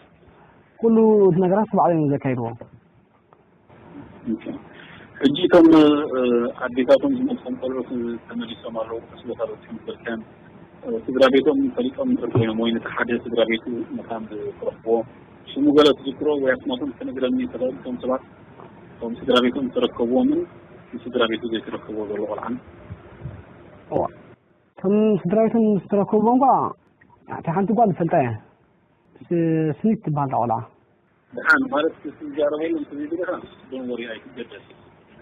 ኩሉ እቲ ነገራት ባዕሎም እዮም ዘካይድዎ። ሕጂ እቶም ኣዴታቶም ዝመፅኦም ቆልዑት ተመሊሶም ኣለዉ። ቀስ ቦታ በፂሖም ትምህርቶም ስድራ ቤቶም ፈሊጦም እንድሕር ኮይኖም ወይ ነቲ ሓደ ስድራ ቤቱ መታን ክረኽብዎ ሽሙ ገለ ትዝክሮ ወይ ኣስማቶም ክትነግረኒ ትኽእል? እቶም ሰባት እቶም ስድራ ቤቶም ዝተረከብዎምን ንስድራ ቤቱ ዘይተረከብዎ ዘሎ ቆልዓን? እዋ እቶም ስድራ ቤቶም ዝተረከብዎም ኳ እታ ሓንቲ ጓል ዝፈልጣ እየ። ስኒት ትበሃል ቆልዓ። ድሓን ማለት ክትዛረበሎም ተዘይደሊኻ ዶን ወሪ ኣይትገደስ።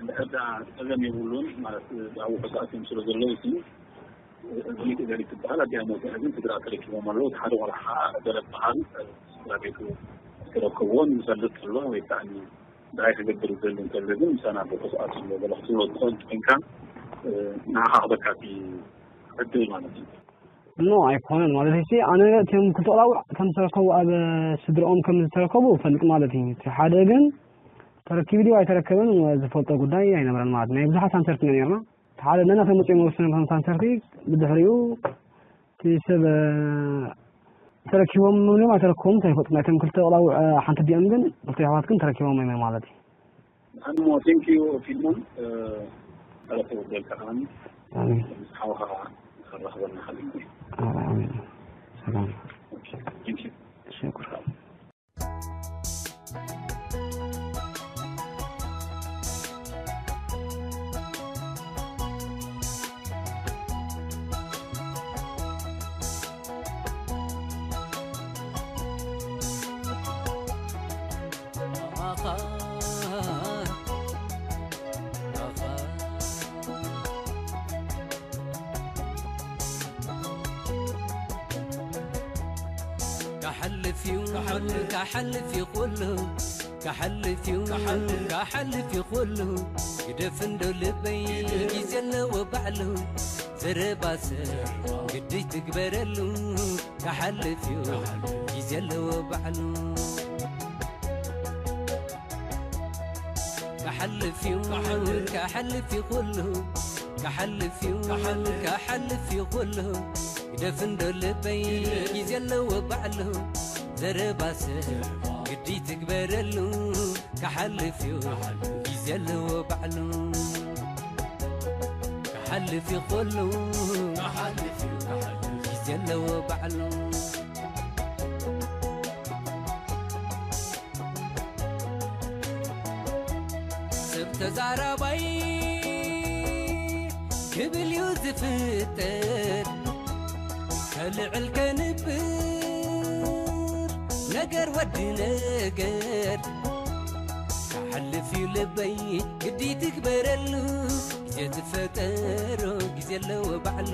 እንድሕር ደኣ ጸገም የብሉን ማለት ኣብኡ ተሳእቶም ስለ ዘለዉ ሲ እዚት እገሊት ትበሃል ኣዲኣ ሞት ግን ስድራ ተረኪቦም ኣለዉ። እቲ ሓደ ቆልዓ ከዓ ገለ በሃል ስድራ ቤቱ ዝተረከብዎን ዝፈልጥ ከሎ ወይ ከዓ እንታይ ክገብር ዝደሊ እንተሎ ግን ምሳና ብተስኣት ኣሎ ገለ ክትብሎ ትኽእል ኮይንካ ንዓኻ ክበካቲ ዕድል ማለት እዩ። ኖ ኣይኮነን ማለት ሲ ኣነ እቶም ክልተ ቆላውዕ ከም ዝተረከቡ ኣብ ስድርኦም ከም ዝተረከቡ ፈልጥ ማለት እዩ። እቲ ሓደ ግን ተረኪቡ ድዩ ኣይተረከበን ዝፈልጦ ጉዳይ ኣይነበረን ማለት ናይ ብዙሓት ሳንሰርቲ ኢና ነርና። እቲ ሓደ ነና ተመፅኦም ወስነ ከም ሳንሰርቲ ብድሕሪኡ እቲ ሰብ ተረኪቦም እዮም ኣይተረከቡም ኣይፈልጥ ናይቶም ክልተ ቆላውዕ ሓንቲ ዲኦም ግን ክልተ ኣሕዋት ግን ተረኪቦም እዮም ማለት እዩ። ኣሞ ቴንኪዩ ፊልሞን። ተረፈ ወደልካ ከዓኒ ኣሜን። ምስ ሓውኻ ከራኽበና ኸሊል። ኣሜን። ሰላም። ቴንኪዩ። ሽኩር። ካሓልፍ እዩ ካሓልፍ እዩ ኩሉ ካሓልፍ እዩ ካሓልፍ እዩ ኩሉ ግደፍ እንዶ ልበይ ግዜ ኣለዎ ባዕሉ ዘረባ ሰብ ግዲ ትግበረሉ ካሓልፍ እዩ ግዜ ኣለዎ ባዕሉ ካሓልፍ እዩ ካሓልፍ እዩ ኩሉ ካሓልፍ እዩ ካሓልፍ እዩ ኩሉ ግደፍ እንዶ ልበይ ግዜ ኣለዎ ባዕሉ ዘረባ ሰብ ግዲ ትግበረሉ ካሓልፍ እዩ ግዜ ኣለዎ ባዕሉ ካሓልፍ እዩ ኩሉ ግዜ ኣለዎ ባዕሉ ሰብ ተዛራባይ ክብል እዩ ዝፍጠር ከልዕል ከንብር ነገር ወዲ ነገር ክሓልፍ እዩ ልበይ ግዲ ትግበረሉ ግዜ ዝፈጠሮ ግዜ ኣለዎ ባዕሉ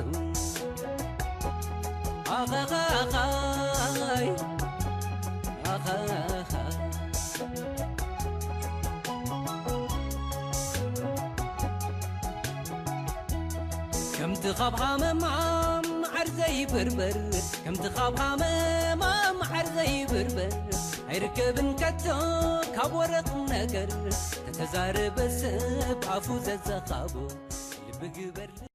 ኣኻኻኻይ ኣኻኻ ከምቲ ካብ ሃመማ መዓር ዘይብርበር ከምቲ ካብ ሃመማ መዓር ዘይብርበር ኣይርከብን ከቶ ካብ ወረቕ ነገር ተተዛረበ ሰብ ኣፉ ዘዘኻቦ ልቢ ግበር